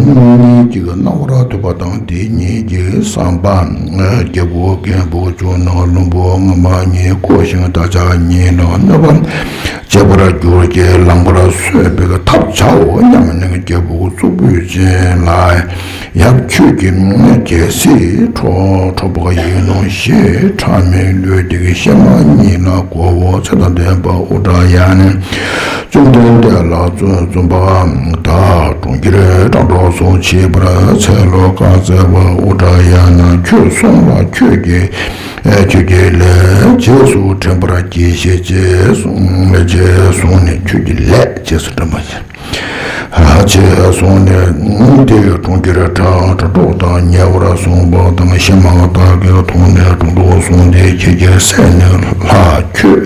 གཉིས་ཀྱི་རྣ་བར་ཐོས་པ་དང་། དེ་གཉིས་ཀྱི་བསམ་པ། རྒྱལ་པོ་མགོན་པོ་ཇོ་ནང་བློན་པོ་ངན་པ་གཉིས་བསྐོ་ཞིང་བདག་ཅག་གཉིས་ལ་གནོད་པ་བྱེད་པར་གྱུར་ཅིག་ལངས་པར་གསོལ་བའི་ཐབས་བྱའོ་སྙམ་ནས་རྒྱལ་པོ་གཙུག་ཕུད་ཅན་ལ། ཡབ་ཁྱོད་ཀྱི་རྒྱལ་སྲིད་འཕྲོག་འཕྲོག་པ་ཡིན་ནོ་ཞེས་ཕྲ་མའི་ལུས་དེ་གི་གཤེད་མ་གཉིས་ལ་གོ་བོ། ཚེ་དང་ལྡན་པ་ཨུ་དྲ་ཡ་ནས་བཅོམ་ལྡན་འདས་ལ་བཙུན་བཙུན་པ་དག་གྲོང་ཁྱེར་སྒྲ་སྒྲོགས་སུ་མཆིས་པར་ཚེ་ལོ་བཀའ་སྩལ་པ། ཨུ་དྲ་ཡ་ན་ཁྱོད་སོང་ལ་ཁྱོད་ཀྱི་ཁྱོད་ཀྱི་ལས་རྗེས་སུ་དྲན་པར་གྱིས་ཤིག་ཅེས་གསུངས་ནས། ཁྱོད་ཀྱི་ལས་རྗེས་སུ་དྲན་པར་གྱིས། ཅེས་གསུངས་ནས་དེ་ཡི་གྲོང་ཁྱེར་སྒྲ་སྒྲོགས་དང་ཉེ་བར་སོང་བ་དང་གཤེད་མ་དག་གིས་མཐོང་ནས་དྲུང་དུ་སོང་སྟེ། ཁྱེད་ཀྱི་སྲས་ནི་ལྷ་ཁྱོད་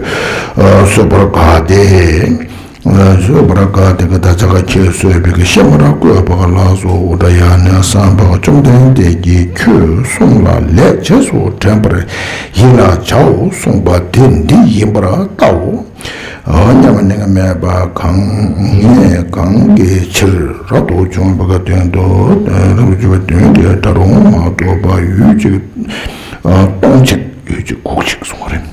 གསོད་པར་དགའ་སྟེ། གསོད་པར་དགའ་སྟེ་བདག་ཅག་ཁྱེད་གསོད་པའི་གཤེད་མར་བཀོད་པ་ལགས་སོ། ཨུ་དྲ་ཡ་ནས་བསམ་པ། བཅོམ་ལྡན་འདས་ཀྱིས་ཁྱོད་སོང་ལ་ལས་རྗེས་སུ་དྲན་པར་ཡིད་ལ་བྱའོ་གསུངས་པ་དེ་འདི་ཡིན་པར་བལྟའོ། མཉམ་གནས་མེད་པ་གང་ངས་གང་གི་ཕྱིར་རབ་ཏུ་བྱུང་བའི་དོན་དུ་རབ་ཏུ་བྱུང་བའི་དོན་གྱི་ད་རུང་མ་རྟོགས་པ་ཡུལ་གཅིག་སྟོང་གཅིག་ཡུལ་གཅིག་གུག་གཅིག་གསུངས་པ་རེད།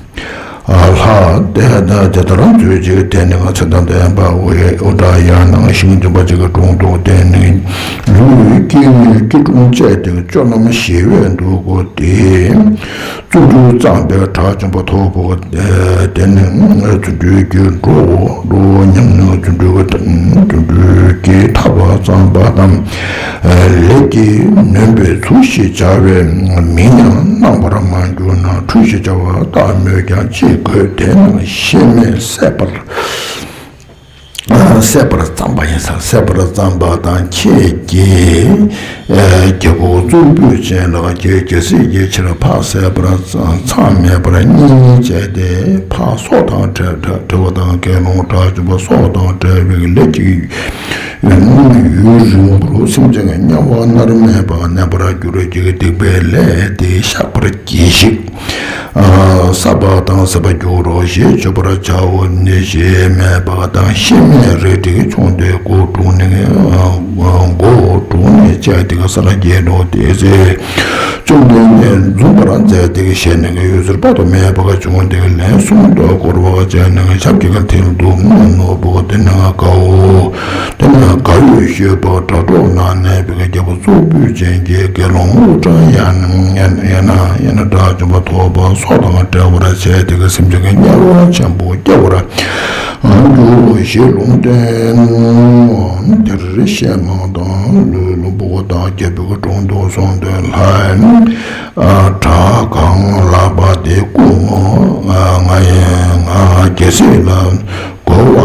ལྷ་དེ་དེ་ལྟར་མཛོད་ཅིག་དེ་ནི་ཚེ་དང་ལྡན་པ་ཨུ་ཨུ་དྲ་ཡང་ནང་ཞིང་འདུན་པ་ཅིག་གི་དྲུང་དུ་དེ་ནི་ལུས་སྐྱིད་སྐྱིད་དྲུང་བཅས་ཏེ་སྤྱོད་ལམ་ཞི་བས་འདུག་གོ་སྟེ། བརྩོན་འགྲུས་བརྩམས་པའི་གྲགས་ཆེན་པོ་ཐོབ་བོ། དེ་ནི་བརྩོན་འགྲུས་ཀྱི་འགྲོ་འགྲོ་ཉམས་ནི་བརྩོན་འགྲུས་ཀྱི་བརྩོན་འགྲུས་ཀྱི་ཐར་པ་བརྩམས་པ་དང་། ལས་ཀྱིས་ནོན་པའི་ཚུལ་ཞེས་བྱ་བའི་མིང་ཡང་གནང་བར་མ་གྱུར་ན་འཁྲུལ་ཞེས་བྱ་བ་ལྟ་སྨོས་ཀྱང་ཅི་དགོས། དེ་ནི་ཤེས་མེད་སད་པར་སད་པར་བརྩམས་པ་ཡིན་ས། སད་པར་བརྩམས་པ་དང་ཁྱེད་ཀྱིས་རྒྱལ་པོ་གཙུག་ཕུད་ཅན་ལགས་ཀྱི་རྒྱལ་སྲིད་ཀྱི་ཕྱིར་ཕ་བསད་པར་མཚམས་མེད་པར་གཉིད་བྱས་ཏེ་ཕ་སྲོག་དང་བྲལ་བྲལ་བ་དང་དགེ་སློང་དགྲ་བཅོམ་པ་སྲོག་དང་བྲལ་བའི་ལས་ཀྱི་ཡུན་རིང་པོར་སེམས་ཅན་དམྱལ་བ་མནར་མེད་པ་གནས་པར་འགྱུར་གྱི་སྡིག་པའི་ལས་དེ་བཤགས་པར་གྱིས་ཤིག །བསགས་པ་དང་ཟད་པར་འགྱུར་རོ་ཞེས་བརྗོད་པར་བྱའོ། ནི་ཞེས་སྨྲས་པ་དང་ཤེས་མེད་རལ་གྲིས་མཆོངས་ཏེ་མགོ་བྲུས་ནས་མགོ་བྲུས་ནས་བཅད་དེ་ས་ལ་འགྱེལ་ཏོ། དེ་ཚེ་བཅོམ་ལྡན་འདས་འཛུམ་པར་མཛད་དེ་ཞལ་ནས་འོད་ཟེར་དཔག་ཏུ་མེད་པ་བྱུང་སྟེ་ལན་གསུམ་དུ་བསྐོར་བ་བྱས་ནས་ཞབས་ཀྱི་མཐིལ་དུ་བསྣུན་ནོ། དེ་ནས་དགའ་བོ་དེ་ནས་དགའ་བའི་ཤུལ་པ་དགྲ་གྲོགས་ན་གནས་པའི་རྒྱལ་པོ་གཙུག་ཕུད་ཅན་གྱི་དགེ་སློང་ཨུ་ཏྲ་ཡ་ན་ཡ་ན་ཡ་ན་དགྲ་བཅོམ་པ་ཐོབ་པ་སྲོག་དང་བྲལ་བར་བྱས་ཏེ་སེམས་ཅན་གྱི་དམྱལ་བ་ཆེན་པོ་སྐྱེ་བར་འགྱུར་ཞེས་ལུང་བསྟན། དེར་གཤེད་མ་དང་ལུས་ལུས་པོ་དག་རྒྱལ་པོའི་དྲུང་དུ་སོང་སྟེ་ལྷའི་བྲག་གང་ལགས་པ་དེ་བཀུག་མོ། ང་ཡང་ང་རྒྱལ་སྲིད་ལ་གོ་བ་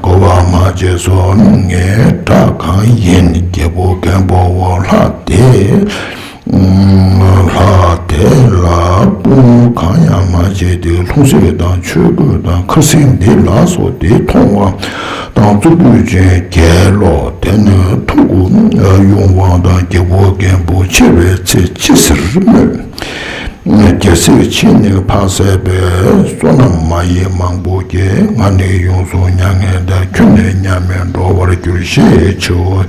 གོ་བ་མ་བྱས་སོ། ངའི་བྲག་གང་ཡིན་རྒྱལ་པོ་མགོན་པོ་བོ་ལྷ་དེ། ལྷ་དེ་ལ་དཔུང་གང་ཡང་མ་བྱས་ཏེ་ལྷུང་བཟེད་དང་ཆོས་གོས་དང་ཁ་སིལ་འདི་ལ་སོགས་ཏེ་མཐོང་བ་དང་གཙུག་ཕུད་ཅན་རྒྱལ་ལོ། དེ་ནི་ཐུགས་དབྱུང་བ་དང་རྒྱལ་པོ་མགོན་པོ་ཆེ་བའི་ཚེ་ཅི་ཟེར་སྨྲས། རྒྱལ་སྲས་ཁྱེད་ནི་ཕ་བསད་པའི་བསོད་ནམས་མ་ཡིན་མང་པོ་སྐྱེས། ང་ནི་ཡོངས་སུ་མྱ་ངན་འདའ། ཁྱོད་ནི་མཉམ་མེད་འགྲོ་བར་འགྱུར་ཞེས་མཆིའོ།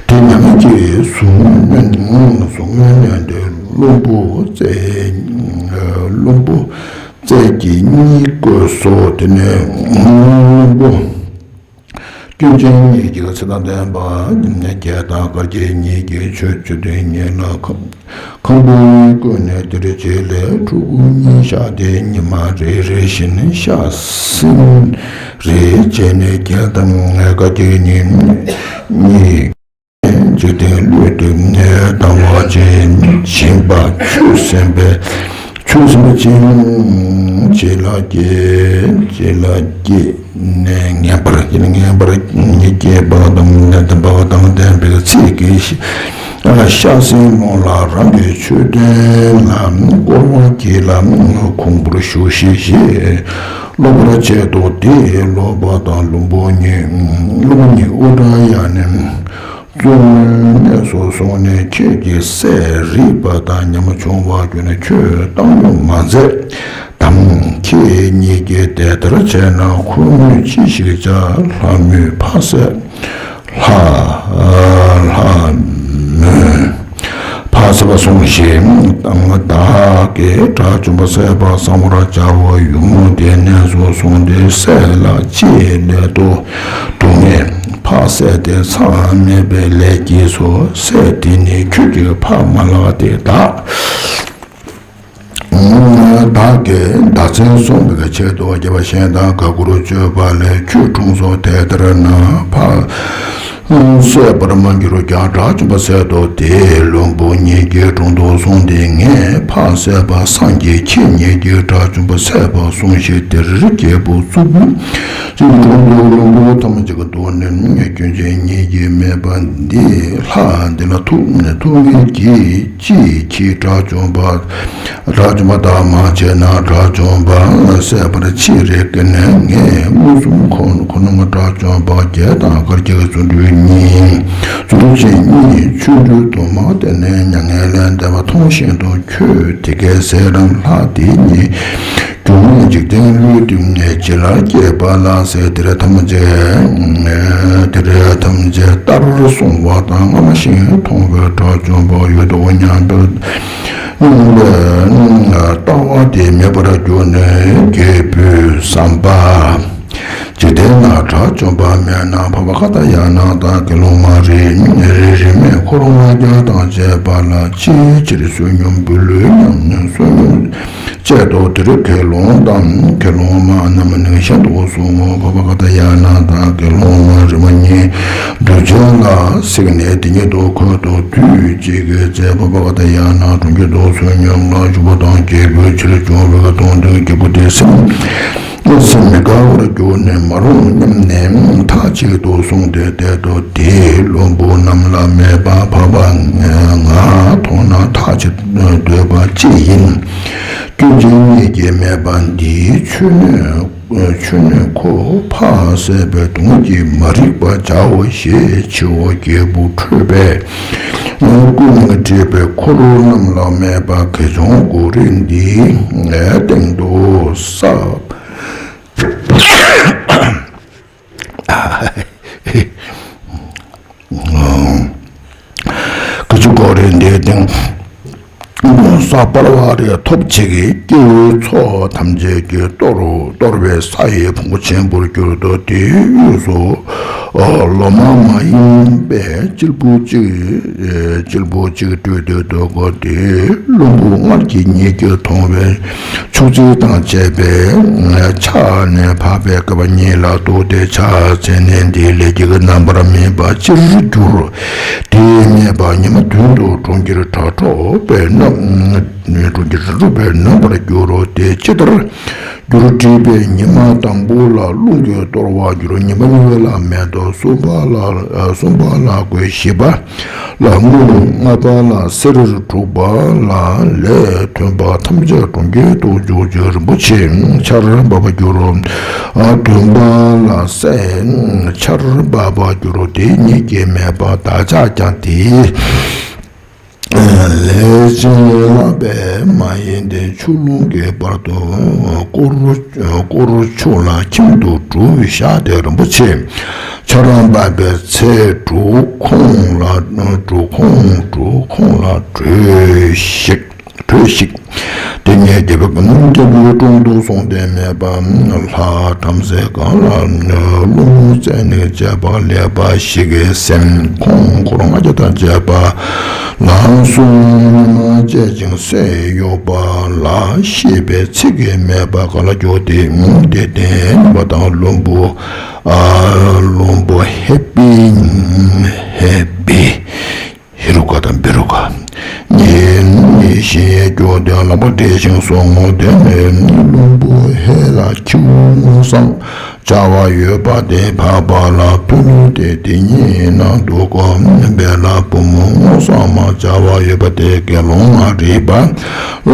དེ་ཉམས་ཀྱིས་གཟུགས་བརྙན་གཟུགས་བརྙན་ལྡན་ཏེ་བློན་པོ་རྩལ་བློན་པོ་རྩལ་གྱིས་གཉིད་བསྐོས་སོ། དེ་ནས་བློན་པོ་སྐྱོན་ཅན་གཉིས་ཀྱིས་ཚེ་དང་ལྡན་པ་བརྒྱད་དང་དཀར་རྒྱན་གཉིས་ཀྱིས་མཆོད་མཆོད་རྟེན་གཉིས་ལ་ཁ་ཁང་བུ་བརྐོས་ནས་དེར་བྱས་ལས་ཕྲུ་གུ་གཉིས་བཞག་སྟེ་ཉི་མ་རེ་རེ་བཞིན་ཤ་སྲིན་རེ་བྱས་ནས་རྒྱལ་དང་དཀའ་སྤྱད་གཉིས་གཉིས་འཇིག་རྟེན་གླུད་དུ་བཏང་བ་ཅན་བཞིན་པ་ཆོས་ཟིན་པའི་ཆོས་ཟིན་པ་ཅན་བྱེད་ལ་སྐྱེས་བྱེད་ལ་སྐྱེས། ནས་ངན་པར་ངན་པར་ཉིད་སྐྱེས་པ་དང་ནད་འབའ་དང་ལྡན་པའི་ཚིག་གིས་ཤ་ཤ་ཟན་རྨོ་ལ་རང་གི་མཆོད་རྟེན་ལ་བསྐོར་བ་གྱིས་ལ་ཁོང་པུར་བཞུགས་ཤིག་ཞེས་སློབ་པར་བྱེད་དོ། དེས་སློབ་པ་དང་བློན་པོ་གཉིས་བློན་པོ་གཉིས་ཨུ་ཏྲ་ཡ་ནས་གཙོ་བོའི་གནས་སུ་སོང་ནས་ཁྱེད་ཀྱི་སྲས་རིག་པ་དང་ཉམས་ཆུང་བར་གྱུར་ནས་ཁྱོད་བཏང་སྙོམས་མ་མཛད། དམ། ཁྱེད་གཉིས་ཀྱིས་དེ་ལྟར་བྱས་ན་ཁོ་མོས་ཅི་ཞིག་བྱ། ལྷ་མོས་ཕ་བསད། ལྷ་ལྷ་མོས་ཕ་བསད་པ་སྲུངས་ཤིག །བདག་གིས་དགྲ་བཅོམ་པ་བསད་པ་གསང་བར་བྱའོ། ཡུམ་དེ་གནས་སུ་སོང་སྟེ་སྲས་ལ་ཅི་སླད་དུ་སྡུག་བསྔལ་ཕ་བསད་དེ་མཚམས་མེད་པའི་ལས་ཀྱིས་སོ། སྲས་དེ་ནི་ཁྱོད་ཀྱི་ཕ་མ་ལགས་ཏེ་བདག་བདག་གིས་བདག་འཛིན་བཟུང་བའི་ཆེད་དུ་རྒྱལ་བ་གཞན་དང་དགའ་མགུར་སྤྱོད་པ་ལས་ཁྱོད་འཁྲུངས་སོ། དེ་ལྟར་ན་ཕ་བསད་པར་མ་གྱུར་ཀྱང་དགྲ་བཅོམ་པ་བསད་དོ། དེས་བློན་པོ་གཉིས་ཀྱི་དྲུང་དུ་སོང་སྟེ་ངས་ཕ་བསད་པ་སངས་རྒྱས་ཁྱེད་གཉིས་ཀྱིས་དགྲ་བཅོམ་པ་བསད་པ་སྲུངས་ཤིག །དེར་རྒྱལ་པོ་གཙུག་ཕུད་ཅིག་དྲུང་དུ་བློན་པོ་ཐམས་ཅད་ཀྱི་དོན་ནི་སྐྱོན་ཅན་གཉིས་ཀྱིས་སྨྲས་པ། འདི་ལྷ་འདི་ལ་ཐུགས་ཐུགས་ངེས་ཀྱིས་ཅིས་ཁྱེད་དགྲ་བཅོམ་པ་དགྲ་བཅོམ་པ་དག་མ་བྱས་ན་དགྲ་བཅོམ་པ་བསད་པར་ཕྱིར་རེག་ནས་ངས་མངོན་སུམ་ཁོ་ཁོ་ན་དགྲ་བཅོམ་པ་བརྒྱད་དང་དཀར་རྒྱན་བརྩོན་འགྲུས་གཉིས་བརྩོན་འགྲུས་ཅན་གཉིས་ཆོ་འཕྲུལ་དུ་མ་བསྟན་ནས་མྱ་ངན་ལས་འདས་པ་མཐོང་བཞིན་དུ་ཁྱོད་དེ་སྐད་ཟེར་རམ། ལྷ་དེ་ཉིད་ སྒྱུ་མའི་འཇིག་རྟེན་ལུས་འདི་ནས་ཇི་ལྟར་སྐྱེས་པ་ལགས་ཟེར། དེ་ར་ཐམས་ཅད་དེ་ར་ཐམས་ཅད་ལྟར་གསུངས་པ་དང་། སྔ་མ་བཞིན་མཐོང་བའི་དགྲ་བཅོམ་པ་ཡོད་དོ་སྙམ་པའི་ལྟ་བ་དེ་མེད་པར་གྱུར་ནས། རྒྱལ་པོའི་བསམ་པ། འཇིག་རྟེན་ན་དགྲ་བཅོམ་པ་མེད་ན། འཕགས་པ་ཀ་ཏྱ་ཡ་ན་དང་དགེ་སློང་མ་རིས་རིས་མེད་འཁོར་ལྔ་བརྒྱ་དང་བཅས་པ་ལ་ཅིའི་ཕྱིར་བསོད་སྙོམས་འབུལ་ལོ་སྙམ་ནས་བསོད་སྙོམས་སྤྱད་དོ། དེ་རུ་དགེ་སློང་དང་དགེ་སློང་མ་རྣམས་ནི་བཞིན་དུ་གསུངས་སོ། འཕགས་པ་ཀ་ཏྱ་ཡ་ན་དང་དགེ་སློང་མ་རིས་མེད་གཉིས་འདུས་བྱས་ལ་གཟིགས་ནས་དེ་ཉིད་དུ་ཁོ་བོས་དུས་གཅིག་གི་ཚེ་འཕགས་པ་ཀ་ཏྱ་ཡ་ན་གྲོང་ཁྱེར་དུ་བསོད་སྙོམས་ལ་ཞུགས་པ་དང་། རྒྱལ་པོའི་ཕྱིར་བྱུང་བའི་དོན་དུ་རྒྱལ་པོ་དེ་སེམས་སེམས་མི་དགའ་བར་གྱུར་ནས་མ་རུངས་སྙམ་ནས་མཐའ་གཅིག་ཏུ་གསུངས་ཏེ་དེ་ལྟར་དེའི་བློན་པོ་རྣམས་ལ་སྨྲས་པ། འཕགས་པ་ང་མཐོང་ན་ཐག་ཆོད་འདོད་པ་ཅི་ཡིན། སྐྱོན་ཅན་གཉིས་ཀྱིས་སྨྲས་པ། འདིའི་མཆོད་གནས་མཆོད་གནས་ཁོ་ཕག་བསད་པའི་དོན་གྱིས་མ་རིག་པར་བྱའོ་ཞེས་མཆིའོ། རྒྱལ་པོ་ཁྲོས་པས་སྐུ་མིང་བྲིས་པའི་འཁོར་རྣམས་ལ་སྨྲས་པ། དགེ་སྦྱོང་གོ་རེ་འདིའི་སྟེང་དུ་ས། དགེ་སྦྱོང་གོ་རེ་འདིའི་སྟེང་དུ་ས་སྤར་བ་རེ་ཐོབ་ཅིག་གི་སྐྱེ་བོའི་ཚོགས་ཐམས་ཅད་ཀྱིས་གཏོར་གཏོར་བས་ས་ཡི་ཕུང་པོ་ཆེན་པོར་གྱུར་ཏོ། དེའི་དབུས་སུ་ལོ་མ་མ་ཡིན་པའི་གཅེར་བུ་གཅིག་གཅེར་བུ་གཅིག་སྤྲུལ་ཏེ་འདུག་གོ། དེའི་བློན་པོ་མངལ་གྱི་གཉིད་ཀྱིས་མཐོང་བས་ཕྱོགས་བཅུ་དང་བཅས་པའི་ཕྱག་ནས་འཕགས་པའི་བསྐལ་པ་ཉིད་ལ་གཏུགས་ཏེ་ཕྱག་འཚལ་ནས། འདིའི་ལས་ཀྱི་རྣམ་པར་སྨིན་པ་ཅིར་འགྱུར། དེས་སྨྲས་པ། ཉི་མ་བདུན་དུ་གྲོང་ཁྱེར་དྲ་གྲོགས་པས་གནོད། གྲོང་ཁྱེར་དྲ་གྲོགས་པས་གནོད་པར་འགྱུར་རོ། དེ་ཅི་ལྟར་འགྱུར་དྲིས་པས། ཉི་མ་དང་པོ་ལ་རླུང་གིས་གཏོར་བར་འགྱུར། ཉི་མ་གཉིས་པ་ལ་མེ་ཏོག། གསུམ་པ་ལ་གསུམ་པ་ལ་གོས། བཞི་པ་ལ་དངུལ། ལྔ་པ་ལ་གསེར། དྲུག་པ་ལ་ལས་མཐུན་པ་ཐམས་ཅད་གྲོང་ཁྱེར་དུ་འཇུག་ཅིང་རིན་པོ་ཆེའི་ཆར་འབབ་པར་འགྱུར་རོ། བདུན་པ་ལ་སའི་ཆར་འབབ་པར་འགྱུར་རོ། དེ་ཉིད་ཀྱིས་སྨྲས་པ། བདག་ཅག་ཀྱང་དེའི་ལས་བྱིན་རླབས་པས་མ་ཡིན་ཏེ། ཆུ་ཀླུང་གི་བར་དུ་བསྐོར་བསྐོར་ཆུ་ལ་ཁྱིམ་དུ་གྲུ་བཞག་སྟེ་རིན་པོ་ཆེའི་ཆར་འབབ་པའི་ཚེ། གྲུ་ཁོང་ལ་གྲུ་ཁོང་གྲུ་ཁོང་ལ་བྲོས་ཤིག་བྲོས་ཤིག་དེ་ནས་རྒྱལ་པོ་རྒྱལ་པོའི་དྲུང་དུ་སོང་སྟེ་སྨྲས་པ། ལྷ་བྲམ་ཟེ་གང་ལ་རླུང་རྩེ་ནས་བྱས་པ་ལེགས་པ་ཞིག་གི་སེམས་ཁོང་འཁོར་ལྔ་བརྒྱ་དང་བཅས་པ་ལ་གསུངས། ཉི་མ་བཅད་ཅིང་སའི་ཡོལ་བ་ལ་གཤེགས་པའི་ཚིག་གིས་སྨྲས་པ། ག་ལ་འགྱོ་དེ་དེ་དེ་ཉི་མ་དང་བློན་པོ་ཨ་བློན་པོ་ཧེ་པི་ཧེ་པི་ཧེ་རུ་ཀ་དང་བེ་རུ་ཀ་གཉིས་གཉིས་བཞིན་གྱུར་ཏེ་ལག་པ་བྲེགས་ཤིང་སོང་ངོ་། དེ་ནས་བློན་པོ་ཧེ་ལ་ཁྱེའུ་སྔོ་བསངས་བྱ་བ་ཡོད་པ་དེ་འཕགས་པ་ལ་ཕུལ་ཏེ་དེ་ཉིད་ནང་དུ་བསྒོམ། དེ་ལ་བུ་མོ་སྔོ་བསངས་མ་བྱ་བ་ཡོད་པ་དེ་དགེ་སློང་མ་རིག་པ་ལ་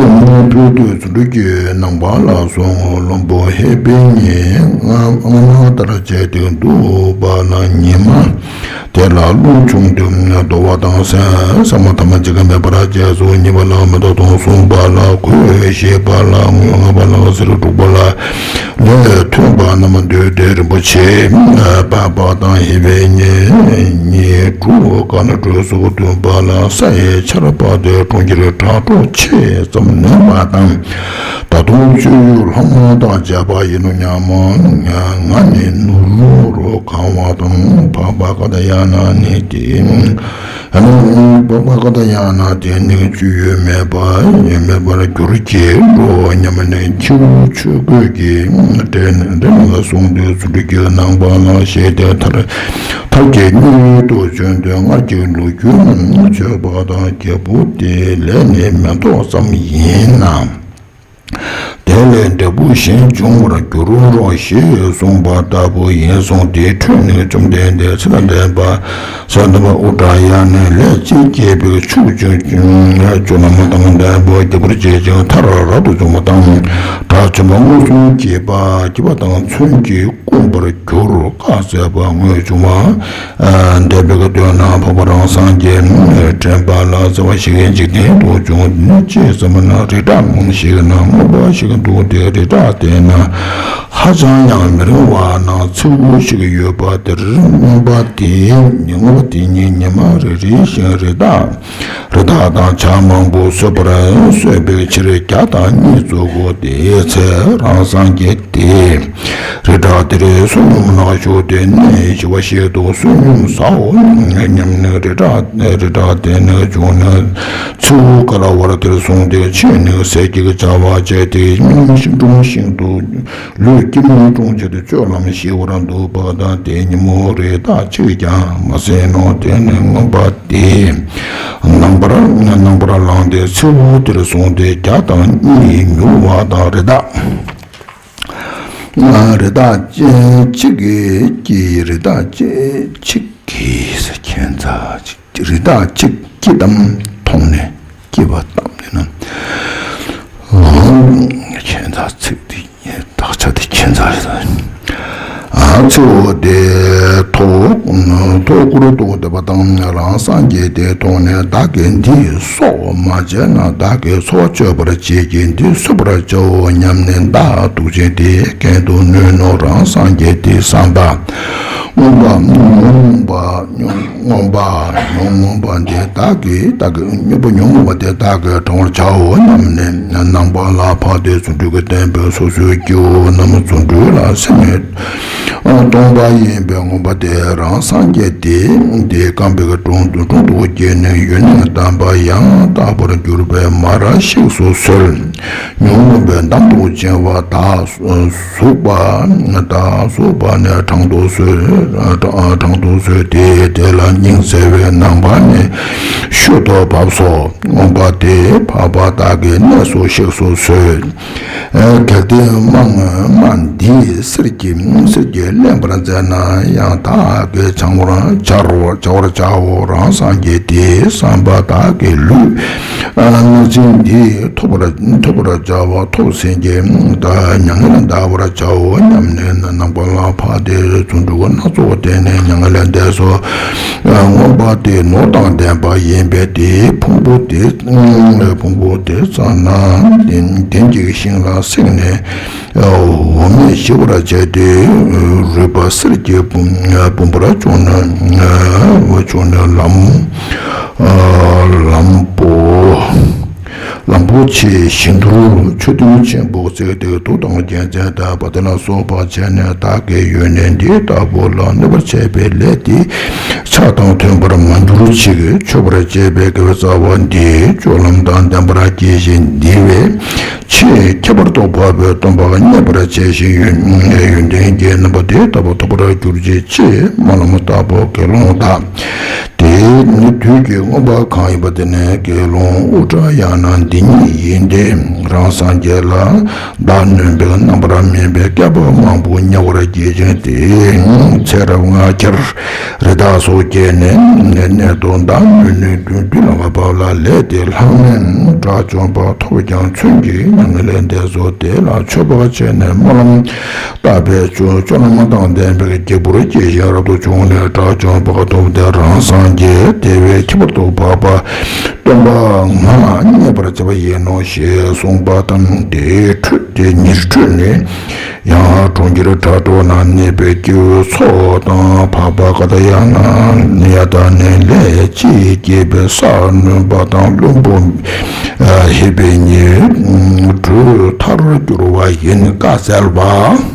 ཕུལ་ཏེ་རྫུ་འཕྲུལ་གྱི་རྣམ་པ་ལ་སོང་ངོ་། བློན་པོ་ཧེ་པེ་ཉིད་སྔ་སྔ་མ་ལྟར་བྱས་ཏེ་འདུག་པ་ལ་ཉི་མ་དེ་ལ་རླུང་བྱུང་སྟེ་རྡོ་བ་དང་ས་ས་མ་ཐ་མ་གཅིག་ཀྱང་མེད་པར་བྱས་སོ། གཉིས་པ་ལ་མེ་ཏོག་དང་། གསུམ་པ་ལ་གོས། བཞི་པ་ལ་དངུལ། ལྔ་པ་ལ་གསེར། དྲུག་པ་ལ་ལས་མཐུན་པ་རྣམས་འདུས་ཏེ་རིན་པོ་ཆེ་འཕགས་པ་དང་ཧེ་པེ་ཉིད་གཉིས་གྲུ་ག་ན་བྲོས་སོ། བདུན་པ་ལ་ས་ཡི་ཆར་འབབ་སྟེ་གྲོང་ཁྱེར་དྲ་གྲོགས་ཆེ་ཙམ་ནོན་པ་དང་། ད་དུང་སྤྱོད་ཡུལ་ལྷ་མོ་དང་བཅས་པ་ཡིན་ནོ་སྙམ་མོ། ང་ནི་ནོར་བུ་རུ་གང་བ་དང་། འཕགས་པ་ཀ་ཏྱ་ཡ་ན་ནི་དེ། ཨ་ནི་འཕགས་པ་ཀ་ཏྱ་ཡ་ན་དེ་ནི་སྤྱོད་ཡུལ་མེད་པ་མེད་པར་གྱུར་ཅིག་འགྲོ་སྙམ་ནས་ཁྱེའུ་ཆོས་གོས་ཀྱི་གྲས་ནས་གྲས་ནས་གསུངས་ཏེ་རྫུ་འཕྲུལ་གྱི་རྣམ་པ་ལ་ཞེན་ཏེ་མཐར་མཐར་གྱིས་མངལ་དུ་བྱོན་ཏེ་སྔར་གྱི་ལོ་རྒྱུས་རྣམས་བརྗོད་པ་དང་། རྒྱལ་པོ་དེའི་ལས་ནི་མེ་ཏོག་ཙམ་ཡིན་ན། དེ་ལས་འབྲས་བུ་གཞན་འབྱུང་བར་འགྱུར་རོ་ཞེས་གསུངས་པ་ལྟ་བུ་ཡིན་གསུངས། དེ་འཕྲོས་ནས་བཅོམ་ལྡན་འདས་ཚེ་དང་ལྡན་པ་ས་ཏྭ་པ་ཨུ་དྲ་ཡ་ནས་ལས་ཅི་སྐྱེས་པའི་ཕྱོགས་བཅུ་བཅུ་ལ་མ་དང་ལྡན་པ་རྒྱལ་པོར་བྱེད་ཅིང་མཐར་རབ་ཏུ་བྱུང་བ་དང་། དགྲ་བཅོམ་པ་མངོན་སུམ་སྐྱེས་པ་སྐྱེས་པ་དང་མཚོན་གྱིས་བསྐུམས་པར་གྱུར། བཀའ་སྩལ་པ་དངོས་བྱུང་བ། འདས་པའི་དུས་ན་འཕགས་པ་རང་སངས་རྒྱས་དྲན་པ་ལ་བརྩེ་བ་ཞིག་འཇིག་རྟེན་དུ་བྱུང་། ཅི་ཙམ་ན་རི་བྲག་ཞིག་ན་མངོན་པ་ཞིག་ཏུ་ ཁུག་སྟེ་རི་བྲག་དེ་ན་ཧ་ཅང་ཡང་མི་རིང་བ་ན་མཚེའུ་ཞིག་ཡོད་པ་དེར་རྔོན་པ་དེས་རྔོན་པ་དེ་ཉིད་ཉི་མ་རེ་རེ་བཞིན་རི་དྭགས་རི་དྭགས་དང་བྱ་མང་པོ་གསོད་པར་གསོད་པའི་ཕྱིར་བྱ་དང་གཉིས་བཙུགས་གོ། དེའི་ཚེ་རང་སངས་རྒྱས་དེས་རི་བྲག་དེར་བསོད་སྙོམས་གནང་ཞོག་དེ་ནས་ཞི་བ་ཞིག་ཏུ་བསོད་སྙོམས་ཟའོ་སྙམ་ནས་རི་བྲག་རི་བྲག་དེ་ནས་བྱུང་ནས་མཚེའུ་ཀ་ལ་བར་དེར་སོང་སྟེ་ཕྱིན་ནས་ཟས་ཀྱི་བྱ་བ་བྱས་ཏེ་སྙུང་ཞིང་དུ་ལུས་སྐྱིད་མོས་དྲུང་བྱས་ཏེ་སྤྱོད་ལམ་ཞི་བར་འདུག་པ་དང་། དེ་ཉིན་མོ་རི་དྭགས་གཅིག་ཀྱང་མ་བསད་ནོ། དེ་ནས་རྔོན་པ་དེས་ནངས་པར་ནངས་པར་ལངས་ཏེ་མཚེའུ་དེར་སོང་སྟེ་བྱ་དང་གཉིས་ཉུལ་བ་དང་། རི་དྭགས་རི་དྭགས་གཅིག་གིས་རི་དྭགས་གཅིག་གིས་ཁྱད་མཚར་ཅིག་རི་དྭགས་གཅིག་སྐྱིད་དམ་མཐོང་ནས་སྐྱིད་པ་དང་ནི་ན། ཁྱད་མཚར་ཚིག་འདི་དག་ཆ་དེ་ཁྱད་མཚར་རེད། ཨ་མཚེའུ་དེ་ཐོག་ཐོག་ཀུ་རུ་གཏུགས་བསྡད་པ་དང་། རང་སངས་རྒྱས་དེ་མཐོང་ནས་བདག་གིས་འདི་སྲོག་མ་བཅད་ན་བདག་གིས་འཚོ་བ་གཅོད་པར་བྱེད་ཀྱི་འདི་གསོད་པར་བྱའོ་སྙམ་ནས་མདའ་གཏུགས་ཤིང་དེའི་གྱེན་དུ་བསྣུན་ནོ། རང་སངས་རྒྱས་དེའི་བསམ་པ། རྔོན་པ་ཉོན་མོངས་པ་ཉོན་མོངས་པ་ཉོན་མོངས་པ་འདི་བདག་གིས་བདག་གིས་རྔོན་པ་ཉོན་མོངས་པ་འདི་བདག་གིས་དྲང་བར་བྱའོ་སྙམ་ནས་ནངས་པ་ལ་ཕར་ཏེ་རྫུ་འཕྲུལ་གྱི་བསྟན་པའི་སོ་སོའི་སྐྱེ་བོ་རྣམས་རྫུ་འཕྲུལ་ལ་སེམས་ནི་སྟོང་པ་ཡིན་པས། རྔོན་པ་དེས་རང་སངས་རྒྱས་དེ་དེ་རྐང་པའི་དྲུང་དུ་དྲུང་དུ་བསྐྱེད་ནས་ཡུན་ནས་བསྡམས་པ་ཡང་དག་པར་གྱུར་པའི་མར་གཤེགས་སུ་གསོལ། ཉོན་མོངས་པའི་འདམ་དུ་བྱིང་བ་དག་ཟུག་པ་དག་ཟུག་པ་ནས་དྲང་དུ་གསོལ། དྲང་དུ་གསོལ་ཏེ་དེ་ལ་སྙིང་བརྩེ་བའི་ནམ་མཁའ་ནས་ཤུལ་དུ་བབས་སོ། རྔོན་པ་དེ་འཕགས་པ་དག་གི་གནས་སུ་གཤེགས་སུ་གསོལ། གལ་ཏེ་རྨང་རྨང་འདི་གསེར་གྱིས་གསེར་གྱིས་བརླན་པར་མཛད་ན་ཡང་དག་གིས་བྱང་བར་བྱ་བར་བྱ་བར་བྱའོ། རང་སངས་རྒྱས་དེའི་བསམ་པ་དག་གི་ལུས་གནག་ཅན་འདི་ཐུབ་པར་ཐུབ་པར་བྱ་བ་ཐུབ་ཟིན་གྱི་མྱ་ངན་འདའ་བར་བྱའོ་སྙམ་ནས་ནངས་པ་ལ་ཕར་ཏེ་རྫུ་འཕྲུལ་སྣ་ཚོགས་བསྟན་ནས་མྱ་ངན་ལས་འདས་སོ། རྔོན་པ་དེ་ནོར་དང་ལྡན་པ་ཡིན་པས་དེའི་ཕུང་པོ་དེ་ཕུང་པོ་དེ་བཙལ་ན་དེ་དེ་འཇིགས་ཤིང་ལ་བསྲེགས་ནས་འོ་མས་ཞི་བར་བྱས་ཏེ་རུས་པ་གསེར་གྱི་བུམ་བུམ་པར་བྱུང་ན་བྱུང་ན་ལམ་ལམ་པོ་ལམ་པོ་ཆེ་ཞིང་དུ་མཆོད་རྟེན་ཆེན་པོ་བརྩིགས་ཏེ་གདུགས་དང་རྒྱལ་མཚན་དང་བ་དན་ལ་སོགས་པ་བྱས་ནས་བདག་གི་ཡོན་ཏན་འདི་ལྟ་བུ་ལ་གནོད་པར་བྱེད་པའི་ལས་དེ་ཕྱག་དང་མཐུན་པར་མ་གྱུར་ཅིག་མཆོད་པར་བྱེད་པའི་དགེ་བའི་རྩ་བ་འདི་སྤྱོད་ལམ་དང་ལྡན་པར་བགྱི་ཞིང་འདི་བས་ཆེས་ཁྱད་པར་དུ་འཕགས་པའི་སྟོན་པ་མཉེས་པར་བྱས་ཤིང་ཡོན་ཡོན་ཏན་གྱི་རྣམ་པ་དེ་ལྟ་བུ་ཐོབ་པར་གྱུར་ཅིག་ཅེས་སྨོན་ལམ་བཏབ་པོ་དགེ་སློང་དག་དེ་ནི་དུས་ཀྱི་རྔོན་པ་གང་ཡིན་པ་དེ་ནི་དགེ་སློང་དབུ་སྐྲ་ཡང་ན་འདི་ཉིད་ཡིན་ཏེ། རང་སངས་རྒྱས་ལ་བདག་གནོན་པའི་རྣམ་པར་སྨིན་པའི་སྐྱེ་བོ་མང་པོ་དམྱལ་བར་སྐྱེ་ཅིང་དེ་ཚེ་རབས་ལྔ་བརྒྱར་རི་དྭགས་སུ་སྐྱེས་ནས་གནས་དུ་བདག་གནོན་ནས་དུས་དུས་ལ་བབ་ལ་ལས་དེ་ལྷག་མེད་དགྲ་བཅོམ་པ་ཐོབ་ཀྱང་མཚོན་གྱི་མྱ་ངན་ལས་འདས་སོ། དེ་ལ་མཆོད་པ་བྱས་ནས་སྨོན་ལམ་བཏབ་པས་སྤྱོད་སྤྱོད་ལམ་དང་ལྡན་པའི་སྐྱེས་བུར་སྐྱེས་ཤིང་རབ་ཏུ་བྱུང་ནས་དགྲ་བཅོམ་པ་ཐོབ་སྟེ་རང་སངས་རྒྱས་དེ་བས་ཁྱད་པར་དུ་འཕགས་པ་སྟོན་པ་ང་མཉེས་པར་བྱེད་པ་ཡིན་ནོ་ཞེས་གསུངས་པ་དང་། དེའི་འཕྲོས་དེ་ཉེར་འཕྲོས་ནས་ཡང་གྲོང་ཁྱེར་ཁྲ་ཁྲོ་ན་གནས་པའི་སྐྱེ་བོའི་ཚོགས་དང་འཕགས་པ་ཀ་ཏྱ་ཡ་ན་ཡ་ཏ་ནས་ལས་ཅི་སྐྱེས་པའི་ས་གནོན་པ་དང་བླུན་པོ་ཧེ་བེ་ཉིད་གྲོས་མཐར་གྱུར་པ་ཡིན་བཀའ་སྩལ་པ།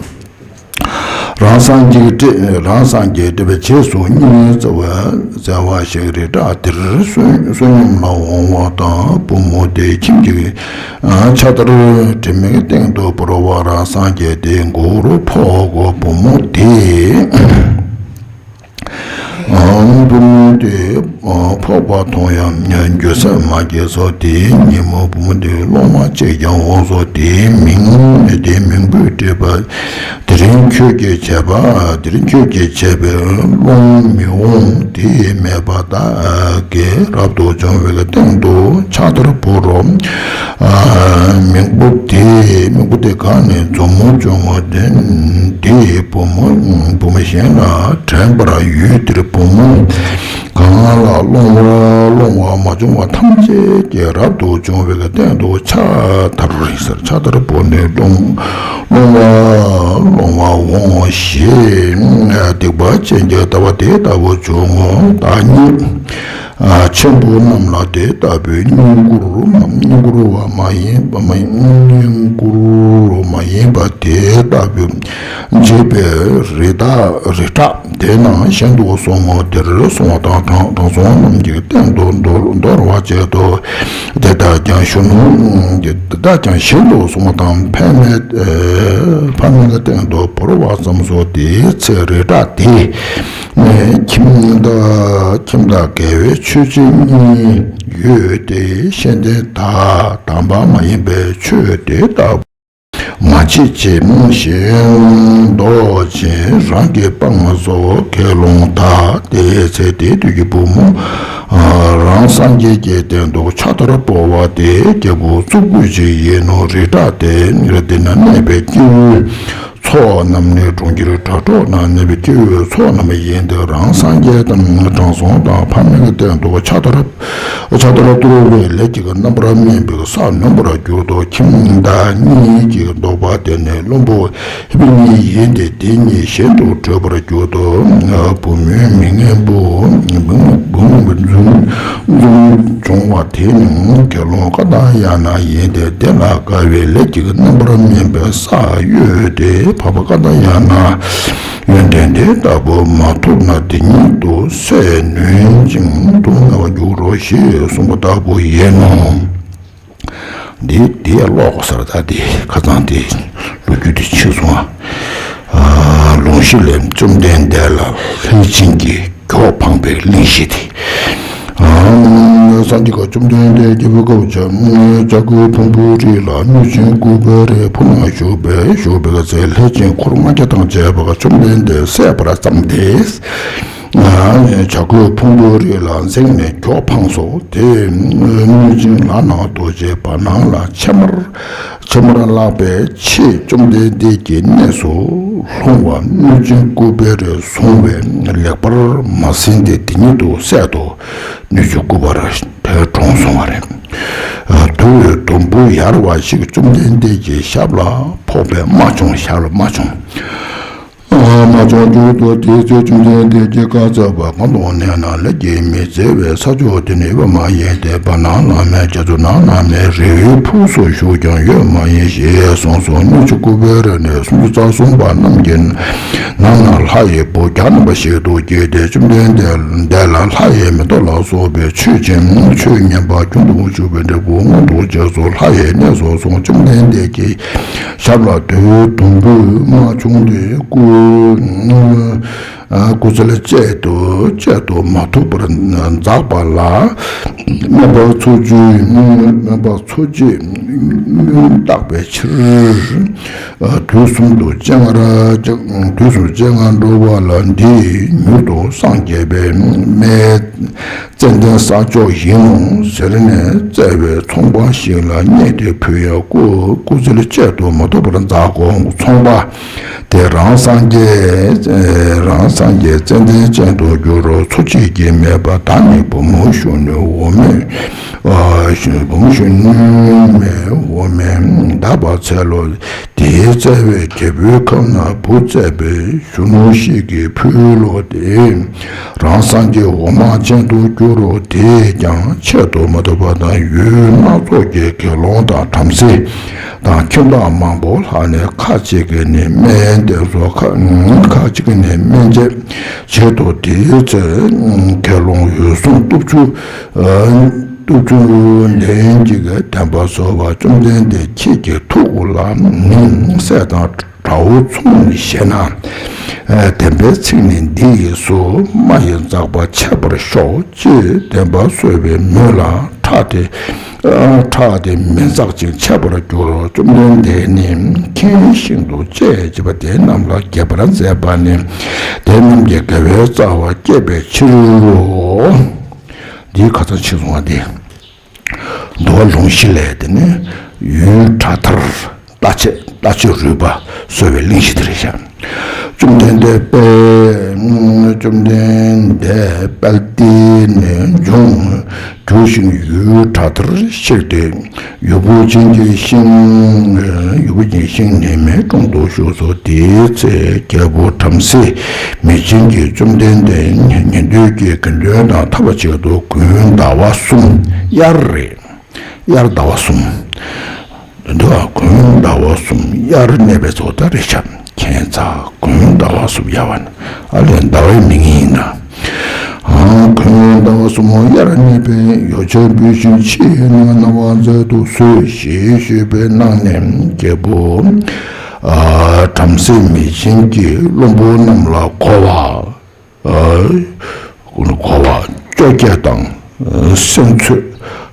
རང་སངས་རྒྱས་བཀྲེ་རང་སངས་རྒྱས་བཀྲེས་པའི་རྗེས་སུ་སྙིང་བརྩེ་བ་བརྩེ་བ་ཞིག་རི་བྲག་དེར་བསོད་བསོད་སྙོམས་ལ་འོང་བ་དང་བུ་མོ་དེ་ཁྱིམ་གྱི་ཕྱག་དར་དྲི་མའི་སྟེང་དུ་བོར་བ། རང་སངས་རྒྱས་དེ་མགོ་བོར་ཕོག་གོ། བུ་མོ་དེ་བུ་མོ་དེ་ཕོག་པ་མཐོང་ཡང་འགྱོད་སེམས་མ་སྐྱེས་སོ། དེའི་ཉིན་མོ་བུ་མོ་དེ་སློབ་མ་གཅིག་ཀྱང་འོངས་སོ། དེའི་མིང་དེའི་མིང་པོས་དྲིས་པ། དེ་རིང་ཁྱོད་ཀྱིས་བྱས་པ་དེ་རིང་ཁྱོད་ཀྱིས་བྱས་པའི་སློང་མི་འོང་དེ་མེད་པ་བདག་གིས་རབ་ཏུ་བྱུང་བའི་སྟེང་དུ་ཕྱག་དར་བོར་རོ། མིང་པོ་དེ་མིང་པོ་དེ་གང་ནས་མཛུབ་མོ་བྱུང་བ་དེ་དེའི་བུ་མོ་བུ་མོ་གཞན་ལ་དྲན་པར་ཡོད། དེར་བུ་མོ་ གང་ལ་སློང་བ་སློང་བ་མ་བྱུང་བ་ཐམས་ཅད་ཀྱིས་རབ་ཏུ་བྱུང་བའི་སྟེང་དུ་ཕྱག་དར་ཟེར། ཕྱག་དར་བོར་ནས་སློང་སློང་བ་སློང་བ་འོང་ཞེས་སྡིག་པ་ཅན་གྱི་ལྟ་བ་དེ་ལྟ་བུ་བྱུང་ངོ་། བདག་ཉིད་ཆེན་པོ་རྣམས་ལ་དེ་ལྟ་བུའི་བསྙེན་བཀུར་རྣམས་བསྙེན་བཀུར་བ་མ་ཡིན་པ་མ་ཡིན་བསྙེན་བཀུར་མ་ཡིན་པ་དེ་ལྟ་བུ་བྱེད་པའི་རི་དྭགས་རི་བྲག་དེ་རྣམས་གཞན་དུ་སོང་ངོ་། དེར་སོང་བ་དང་དྲང་དྲང་སྲོང་རྣམས་ཀྱི་སྟེང་དུ་འདོར་འདོར་བར་བྱེད་དོ། དེ་དག་ཀྱང་གཞོན་ནུ་དེ་དག་ཀྱང་གཞན་དུ་སོང་བ་དང་ཕ་མའི་ཕ་མའི་སྟེང་དུ་བོར་བ་ཙམ་སོང་། དེའི་ཚེ་རི་བྲག་དེ་ནས་ཁྱིམ་བདག་ཁྱིམ་བདག་དགེ་བའི་ཆོས་ཅན་གཉིས་ཡོད་དེ། ཤེས་ལྡན་དག་དམ་པ་མ་ཡིན་པའི་ཆོས་དེ་ལྟ་བུ་མ་བྱེད་ཅིག་ཞེས་མདོག་ཅན་རང་གི་དཔང་སོགས་ཁས་བླངས་དག་དེའི་ཚེ་དེ་དུས་ཀྱི་བུ་མོ་རང་སངས་རྒྱས་ཀྱི་སྟེང་དུ་ཕྱག་དར་བོར་བ་དེ་རྒྱལ་པོ་གཙུག་ཕུད་ཅིག་ཡིན་ནོ། རི་བྲག་དེ་དེ་ན་གནས་པའི་སྐྱེ་བོའི་ཚོགས་རྣམས་ནི་གྲོང་ཁྱེར་དྲ་གྲོགས་ན་གནས་པའི་སྐྱེ་བོའི་ཚོགས་རྣམས་ཡིན་ཏེ། རང་སངས་རྒྱས་དང་དྲང་སྲོང་དང་ཕ་མའི་སྟེང་དུ་ཕྱག་དར་ཕྱག་དར་གཏོར་བའི་ལས་ཀྱི་རྣམ་པར་སྨིན་པའི་ས་ནོན་པར་གྱུར་ཏོ། ཁྱིམ་བདག་གཉིས་ཀྱི་འདོད་པ་དེ་ནི་བློན་པོ་ཕོ་གཉིས་ཡིན་ཏེ། དེ་གཉིས་གཞན་དུ་བྲོས་པར་གྱུར་ཏོ། བུ་མོའི་མིང་སྙན་པོ་བུ་མོ་འཛུམ་འཛུམ་བྱུང་བ་དེ་ནི་དགེ་སློང་ཀ་ཏ་ཡ་ན་ཡིན་ཏེ། དེ་ལ་དགའ་བའི་ལས་ཀྱི་རྣམ་པར་སྨིན་པའི་ས་གཡོས་ཏེ། འཕགས་པ་ཀ་ཏ་ཡ་ན་ཡོན་ཏན་དེ་ལྟ་བུ་མ་ཐོབ་ན་དེ་ཉིད་དུ་སྲས་ནོན་ཅིང་དུ་ངལ་བར་འགྱུར་རོ་ཞེས་གསུངས་པ་ལྟ་བུ་ཡིན་ནོ། འདི་དེ་ཀློག་དགོས་ས་རེད། ད་དེ་ཁ་སང་དེ་ལོ་རྒྱུས་དེ་ཕྱིན་སོང་ཨ། ལུང་གཞི་ལས་བཅོམ་ལྡན་འདས་ལ་ལྷས་བྱིན་གྱིས་གྱོགས་འཕངས་པའི་གླེང་གཞི་དེ། སངས་རྒྱས་ཀྱིས་བཅོམ་ལྡན་འདས་ཀྱི་བུ་ག་བྱ་བྱ་རྒོད་ཕུང་པོའི་རི་ལ་གནོད་སྦྱིན་ཀུ་བེ་རའི་ཕོ་ཉ་བཞུགས་པས་བཞུགས་པའི་ཚེ་ལྷས་བྱིན་འཁོར་ལྔ་བརྒྱ་དང་བཅས་པ་བཅོམ་ལྡན་འདས་བསད་པར་བརྩམས་ཏེ། བྱ་རྒོད་ཕུང་པོའི་རི་ལ་འཛེགས་ནས་གྱོགས་འཕངས་སོ། དེ་གནོད་སྦྱིན་ལག་ན་རྡོ་རྗེ་བར་སྣང་ལ་ཕྱེ་མར་ཕྱེ་མར་བརླགས་པའི་ཆེད་བཅོམ་ལྡན་འདས་ཀྱི་གནས་སུ་ལྷུང་བ་གནོད་སྦྱིན་ཀུ་བེ་རས་བཟུང་བས་ལེགས་པར་མ་ཟིན་ཏེ་དེ་ཉིད་དུ་བསད་དོ། གནོད་སྦྱིན་ཀུ་བེ་ར་དེར་གྲོངས་སོང་བ་རེད། དུ་བའི་དུམ་བུ་ཡར་བ་ཞིག་བཅོམ་ལྡན་འདས་ཀྱི་ཞབས་ལ་ཕོག་པས་རྨ་བྱུང་། ཞབས་ལ་རྨ་བྱུང་། རྨ་བྱུང་གྱུར་ཏོ། དེའི་ཚེ་བཅོམ་ལྡན་འདས་ཀྱིས་བཀའ་སྩལ་པ། གང་དུ་གནས་ན་ལྷས་ཀྱིས་མི་བརྩི་བའི་ས་ཕྱོགས་དེ་ནི་ཡོད་པ་མ་ཡིན་ཏེ། བར་སྣང་ལ་མེད། རྒྱ་མཚོ་ནང་ན་མེད། རི་བོའི་ཕུགས་སུ་བཞུགས་ཀྱང་ཡོད་མ་ཡིན་ཞེས་གསུངས་སོ། གནོད་སྦྱིན་ཀུ་བེ་ར་ནི་སུམ་ཅུ་རྩ་གསུམ་པ་རྣམས་ཀྱི་ནང་ན་ལྷ་ཡི་བུ་བརྒྱ་རྣམ་པ་ཞིག་ཏུ་སྐྱེས་ཏེ། བཅོམ་ལྡན་འདས་ལ་ལྷ་ཡི་མེ་ཏོག་ལ་སོགས་པའི་ཆོས་ཅན། ཆོས་ཉན་པ་རྒྱུན་དུ་ཞུགས་པའི་འབྲས་བུ་མངོན་དུ་བྱས་སོ། ལྷ་ཡི་གནས་སུ་སོང་། བཅོམ་ལྡན་འདས་ཀྱི་ཞབས་ལ་དུ་བའི་དུམ་བུས་རྨ་བྱུང་སྟེ་སྐུ་སྐུ་ཚེ་ལ་གཅད་དུ་གཅད་དུ་མ་ཐུབ་པར་འཛགས་པ་ལ། སྨན་པ་འཚོ་བཅུད་སྨན་པ་འཚོ་བཅུད་སྨན་བརྟག་པའི་ཕྱིར། དུས་གསུམ་དུ་སྤྱན་སྔར་དུས་གསུམ་སྤྱན་སྔར་འགྲོ་བ་ལ་འདིས་མྱུར་དུ་སངས་རྒྱས་པའི་སྨན། ཙན་དན་ས་མཆོག་ཡིན་ནོ་ཟེར་ནས་བསྩལ་བའི་ཚོང་པ་ཞིག་ལ་བསྙད་དེ་ཕུལ་ཡང་སྐུ་སྐུ་ཚེ་ལ་གཅད་དུ་མ་ཐུབ་པར་འཛག་གོ། ཚོང་པ་དེ་རང་སངས་རྒྱས་རང་སངས་རྒྱས་ཙན་དན་ཅན་དུ་འགྱུར་རོ། འཚོ་བྱེད་ཀྱི་སྨན་པ་བདག་ནི་བུ་མོ་གཞོན་ནུའི་འོ་མས། བུ་མོ་གཞོན་ནུའི་འོ་མས་བདག་པ་འཚལ་ལོ། དེའི་བསྩལ་བའི་རྒྱལ་པོའི་ཁབ་ན་བུ་བཙས་པའི་གཞོན་ནུ་ཞིག་གིས་ཕུལ་ལོ། དེ་རང་སངས་རྒྱས་འོ་མ་ཅན་དུ་འགྱུར་རོ། དེས་ཀྱང་ཆད་དུ་མ་ཐུབ་པ་དང་། ཡུལ་སྣ་ཚོགས་ཀྱི་དགེ་སློང་དང་བྲམ་ཟེ་དང་ཁྱིམ་བདག་མང་པོ་ལྷགས་ནས་ཁ་ཅིག་གིས་ནི་སྨན་འདི་ཚོ་ཁ་ཁ་ཅིག་གིས་ནི་སྨན་དཔྱད་བྱེད་དོ། དེའི་ཚེ་དགེ་སློང་འོད་སྲུང་སྟོབས་བཅུ་སྟོབས་བཅུ་ལྡན་གྱི་བསྟན་པ་སོགས་པ་བཅོམ་ལྡན་འདས་ཁྱེད་ཀྱི་ཐུགས་ལ་ནི་སྲས་དང་དགྲ་བོ་མཚུངས་ཞེ་ན། བདེན་པའི་ཚིག་ནི་འདི་ཡིས་སོ། རྨ་ཡི་འཛག་པ་ཆད་པར་ཤོག་ཅེས་བདེན་པ་གསོལ་བའི་མོད་ལ་ཁྲག་དེ་ཁྲག་དེ་མི་འཛག་ཅིང་ཆད་པར་གྱུར། བཅོམ་ལྡན་འདས་ནི་ཁེངས་ཤིང་དུ་བཅས་བྱས་པ་དེ་རྣམས་ལ་དགྱེས་པར་མཛད་པ་ནི་དེ་རྣམས་ཀྱི་དགེ་བའི་རྩ་བ་བསྐྱེད་པའི་ཕྱིར་རོ། འདིའི་ཁ་ཚང་ཆེ་སོང་བ་འདི། འདུལ་བ་ལུང་གཞི་ལས་དེ་ནི་ཡུལ་གྲྭ་མཐར་ལྟ་བྱེད་ལྟ་བྱེད་རུས་པ་གསོལ་བའི་གླེང་གཞི་དེ་རེད་ཤག་བཅོམ་ལྡན་འདས་དཔལ། བཅོམ་ལྡན་འདས་དཔལ་སྟེང་ནས་འབྱུང་། རྒྱུ་ཞིང་ཡུལ་དྲག་མཐར་གཤེགས་ཏེ། ཡུལ་ཕུན་སུམ་ཚོགས་ཤིང་། ཡུལ་ཕུན་སུམ་ཚོགས་ཤིང་ནི་མའི་དྲུང་དུ་བཞུགས་སོ། དེའི་ཚེ་རྒྱལ་པོ་བྲམ་ཟེ་མི་ཆེན་གྱིས་བཅོམ་ལྡན་འདས་ཉན་ཐོས་ཀྱི་དགེ་འདུན་དང་འཐབ་པར་བྱེད་དོ། དགུན་ཟླ་བ་གསུམ། དབྱར་རེད། དབྱར་ཟླ་བ་གསུམ། དེ་འདུག་ག་དགུན་ཟླ་བ་གསུམ། དབྱར་གནས་པའི་ཚོ་ད་རེ་ཆ། ཁྱད་མཚར། དགུན་ཟླ་བ་གསུམ། དབྱར་བ་ན་ཨ་ལས་ཟླ་བའི་མིང་ཡིན་ན། ཨང་། དགུན་ཟླ་བ་གསུམ་དབྱར་གནས་པའི། ཡོ་བྱད་འབུལ་ཞིང་ཕྱི་ཡི་ནང་ན་བ་མཛད་དུ་གསོལ་ཞེས་ཞུས་པའི་ནང་ནས་རྒྱལ་པོ་ཨ་བྲམ་ཟེ་མི་ཆེན་གྱིས་བློན་པོ་རྣམས་ལ་གོ་བ། ཨ་གོ་བ། བཅོ་བརྒྱད་དང་། སྲན་ཚོད་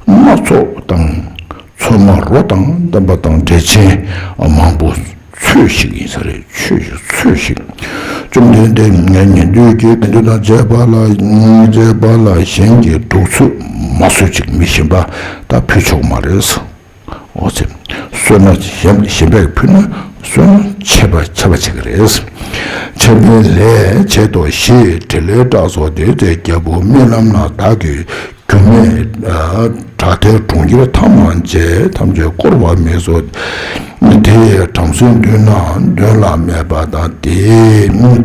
སྣ་ཚོགས་དང་། ཚོད་མ་རོ་དང་ལྡན་པ་དང་འབྲས་ཆན་མང་པོ་འཚོས་ཤིག་ཡིན་ས་རེད། འཚོས་ཤིག་འཚོས་ཤིག་བཅོམ་ལྡན་འདས་ཉན་ཐོས་ཀྱི་དགེ་འདུན་དང་བཅས་པ་ལ། བཅས་པ་ལ་གཞན་གྱིས་གདུགས་ཚོད་མ་གསོལ་ཅིག་མི་གཞན་པ་ད་ཕུལ་ཆོག་མ་རེད། འོ་ཙི། གསོལ་ན་གཞན་གཞན་པས་ཕུལ་ན་གསོལ་ན་ཆད་པ་ཆད་པ་བྱེད་ཀྱི་རེད། ཆད་པའི་ལས་བྱེད་དོ་ཞེས་དྲིས་ལན་བསྒྲགས་སོ། དེ་ཚེ་རྒྱལ་པོ་རྨི་ལམ་ན་བདག་གིས་རྒྱུ་མེད་དགྲ་སྟེ་གྲོང་ཁྱེར་ཐམས་ཅད་ཐམས་ཅད་བསྐོར་བ་མིན་སོ། དེ་ཡི་བྲམ་ཟེ་མདུན་ན་མདུན་ལ་སྨྲས་པ་དང་། དེ་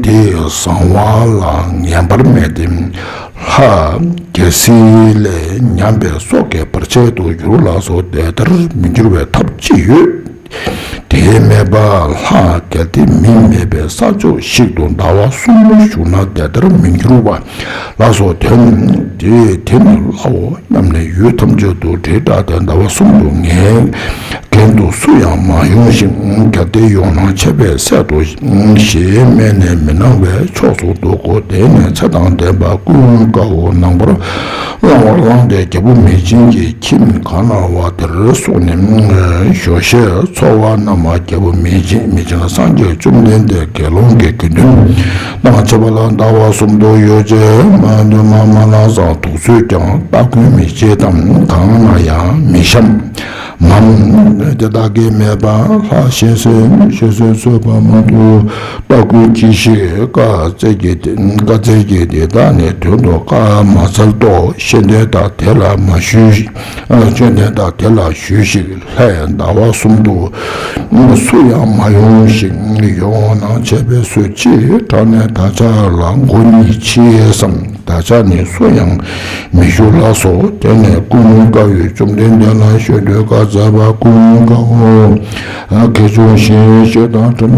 དེ་བཟང་བ་ལ་ངན་པར་སྨྲས་ཏེ། ལྷ་རྒྱལ་སྲིད་ལས་ཉམས་པའི་སྲོག་གི་བར་ཆད་དུ་འགྱུར་ལགས་སོ། དེ་ལྟར་མི་འགྱུར་བའི་ཐབས་ཅི་ཡོད། དེས་སྨྲས་པ། ལྷ། གལ་ཏེ་མི་མེད་པའི་ས་ཕྱོགས་ཤིག་ཏུ་ཟླ་བ་གསུམ་བཞུགས་ན་དེ་ལྟར་མི་འགྱུར་བ་ལགས་སོ། དེ་དེ་དེ་ནི་ལྷའོ་སྙམ་ནས་ཡུལ་ཐམས་ཅད་དུ་དྲིལ་བསྒྲགས་ཏེ་ཟླ་བ་གསུམ་དུ་ངའི་རྒྱན་དུ་སུ་ཡང་མ་ཡོང་ཞིང་། གལ་ཏེ་ཡོང་ན་ཆད་པས་བསད་དོ་ཞེས་སྨྲས་ནས་མི་སྣང་བའི་ཕྱོགས་སུ་འདུག་གོ། དེ་ནས་ཚེ་དང་ལྡན་པ་ཀུན་དགའ་བོ་ནང་པར་བླང་བ་བླངས་ཏེ་རྒྱལ་པོ་མི་ཆེན་གྱི་ཁྱིམ་གང་ན་བ་དེར་སོང་ནས་ཞོ་ཤས་འཚོ་བ་རྣམས་རྒྱལ་པོ་མི་ཆེན་མི་ཆེན་སངས་རྒྱས་བཅོམ་ལྡན་འདས་དགེ་སློང་གི་དགེ་འདུན་དང་བཅས་པ་ལ་ཟླ་བ་གསུམ་དུ་ཡོ་བྱད་མ་འདོན་མ་མ་ལངས་སམ་དུག་ཚོད་ཀྱང་སྟ་གོན་མི་བྱེད་དམ། གང་ན་ཡང་མི་བཤམས་མམ། དེ་དག་གིས་སྨྲས་པ། ལྷ་ཞལ་ཟས་ཞལ་ཟས་གསོལ་བ་མ་གཏོགས་སྟ་གོན་གྱིས་ཤིག་བཀའ་སྩལ་གྱི་བཀའ་སྩལ་གྱི་དེ་དག་ནི་དོན་དུ་བཀའ་མ་སྩལ་ཏོ། ཤེས་ལྡན་དག་དེ་ལ་མ་ཞུས་ཤིག་ཨ་ཤེས་ལྡན་དག་དེ་ལ་ཞུས་ཤིག་ལྷའི་ཟླ་བ་གསུམ་དུ་སུ་ཡང་མ་ཡོང་ཞིག་ཡོང་ན་ཆད་པས་གསོད་ཅིག་དྲག་ནས་བདག་ཅག་ལ་མགོ་གཉིས་ཕྱིས་སམ། བདག་ཅག་ནི་སུ་ཡང་མི་བཞུགས་ལགས་སོ། དེ་ནས་ཀུན་དགའ་བོས་བཅོམ་ལྡན་འདས་ལ་ཞུ་འདོད་བཀའ་སྩལ་པ། ཀུན་དགའ་བོ། ཨ་གལ་ཆུང་ཞིང་ཤེས་དང་ཕྲ་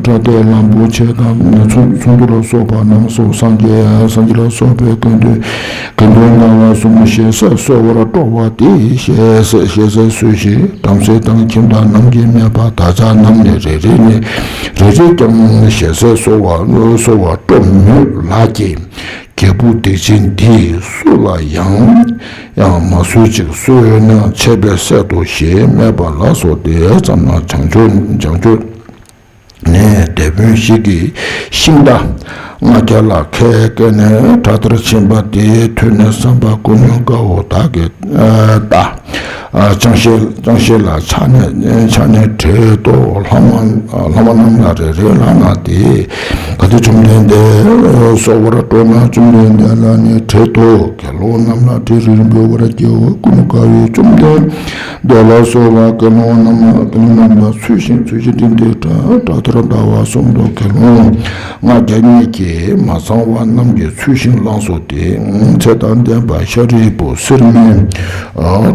ཕྲ་དེ་གླང་པོ་ཆེ་དང་ཚོན་ཚོན་དུ་ལ་སོགས་པ་རྣམས་སོ། སངས་རྒྱས་སངས་རྒྱས་ལ་སོགས་པའི་དགེ་འདུན་དགེ་འདུན་ལྔ་བ་གསུམ་ཞལ་ཟས་གསོལ་བར་སྤྲོ་བ་དེས་ཞལ་ཟས་ཞལ་ཟས་གསོལ་ཞིག་དམ་ཚིག་དང་ཁྱིམ་བདག་རྣམས་ཀྱིས་སྨྲས་པ། བདག་ཅག་རྣམས་ནི་རེ་རེ་ནས་རེ་རེ་ཀྱང་ཞལ་ཟས་གསོལ་བ་གསོལ་བར་སྤྲོ་མོད་ལགས་ཀྱི། རྒྱལ་བུ་སྡིག་ཅན་འདིས་སུ་ལ་ཡང་ཡང་མ་གསོད་ཅིག་གསོད་ན་ཆད་པས་བསད་དོ་ཞེས་སྨྲས་པ་ལགས་སོ། དེ་ཙམ་ན་བྱང་ཕྱོགས་བྱང་ཕྱོགས་ནས་དེད་དཔོན་ཞིག་གིས་ཤིང་རྟ་ལྔ་བརྒྱ་ལ་ཁས་བཀལ་ནས་དྲག་མཐར་ཕྱིན་པ་དེ་ཐོས་ནས་བསམ་པ། ཀུན་དགའ་བོ་དག་གིས་ཨ་རྟ་ཨ་ཅང་ཤེས་ཅང་ཤེས་ལ་ཕྱག་ནས་ཕྱག་ནས་བྲེལ་ཏོ། ལྷག་མ་ལྷག་མ་རྣམས་ལ་རེ་རེ་ལ་ན་དེ་ག་དུས་བཅོམ་ལྡན་འདས་གསོལ་བར་སྤྲོ་ན་བཅོམ་ལྡན་འདས་ལ་ནི་བྲེལ་ཏོ། དགེ་སློང་རྣམས་ལ་བྲེལ་རིམ་པོ་བར་བགྱིའོ། ཀུན་དགའ་བོས་བཅོམ་ལྡན་འདས་ལ་གསོལ་བ། དགེ་སློང་རྣམས་དགེ་སློང་རྣམས་ལ་ཚུལ་བཞིན་ཚུལ་བཞིན་བསྟན་ཏེ་དྲག་མཐར་ཟླ་བ་གསུམ་དུ་དགེ་སློང་ལྔ་བརྒྱ་གཉིས་ཀྱིས་མ་ཚང་བ་རྣམས་ཀྱི་ཚུལ་བཞིན་བླངས་སོ། དེ་ཚེ་དང་ལྡན་པ་ཤཱ་རིའི་བུ་གསེར་མའི་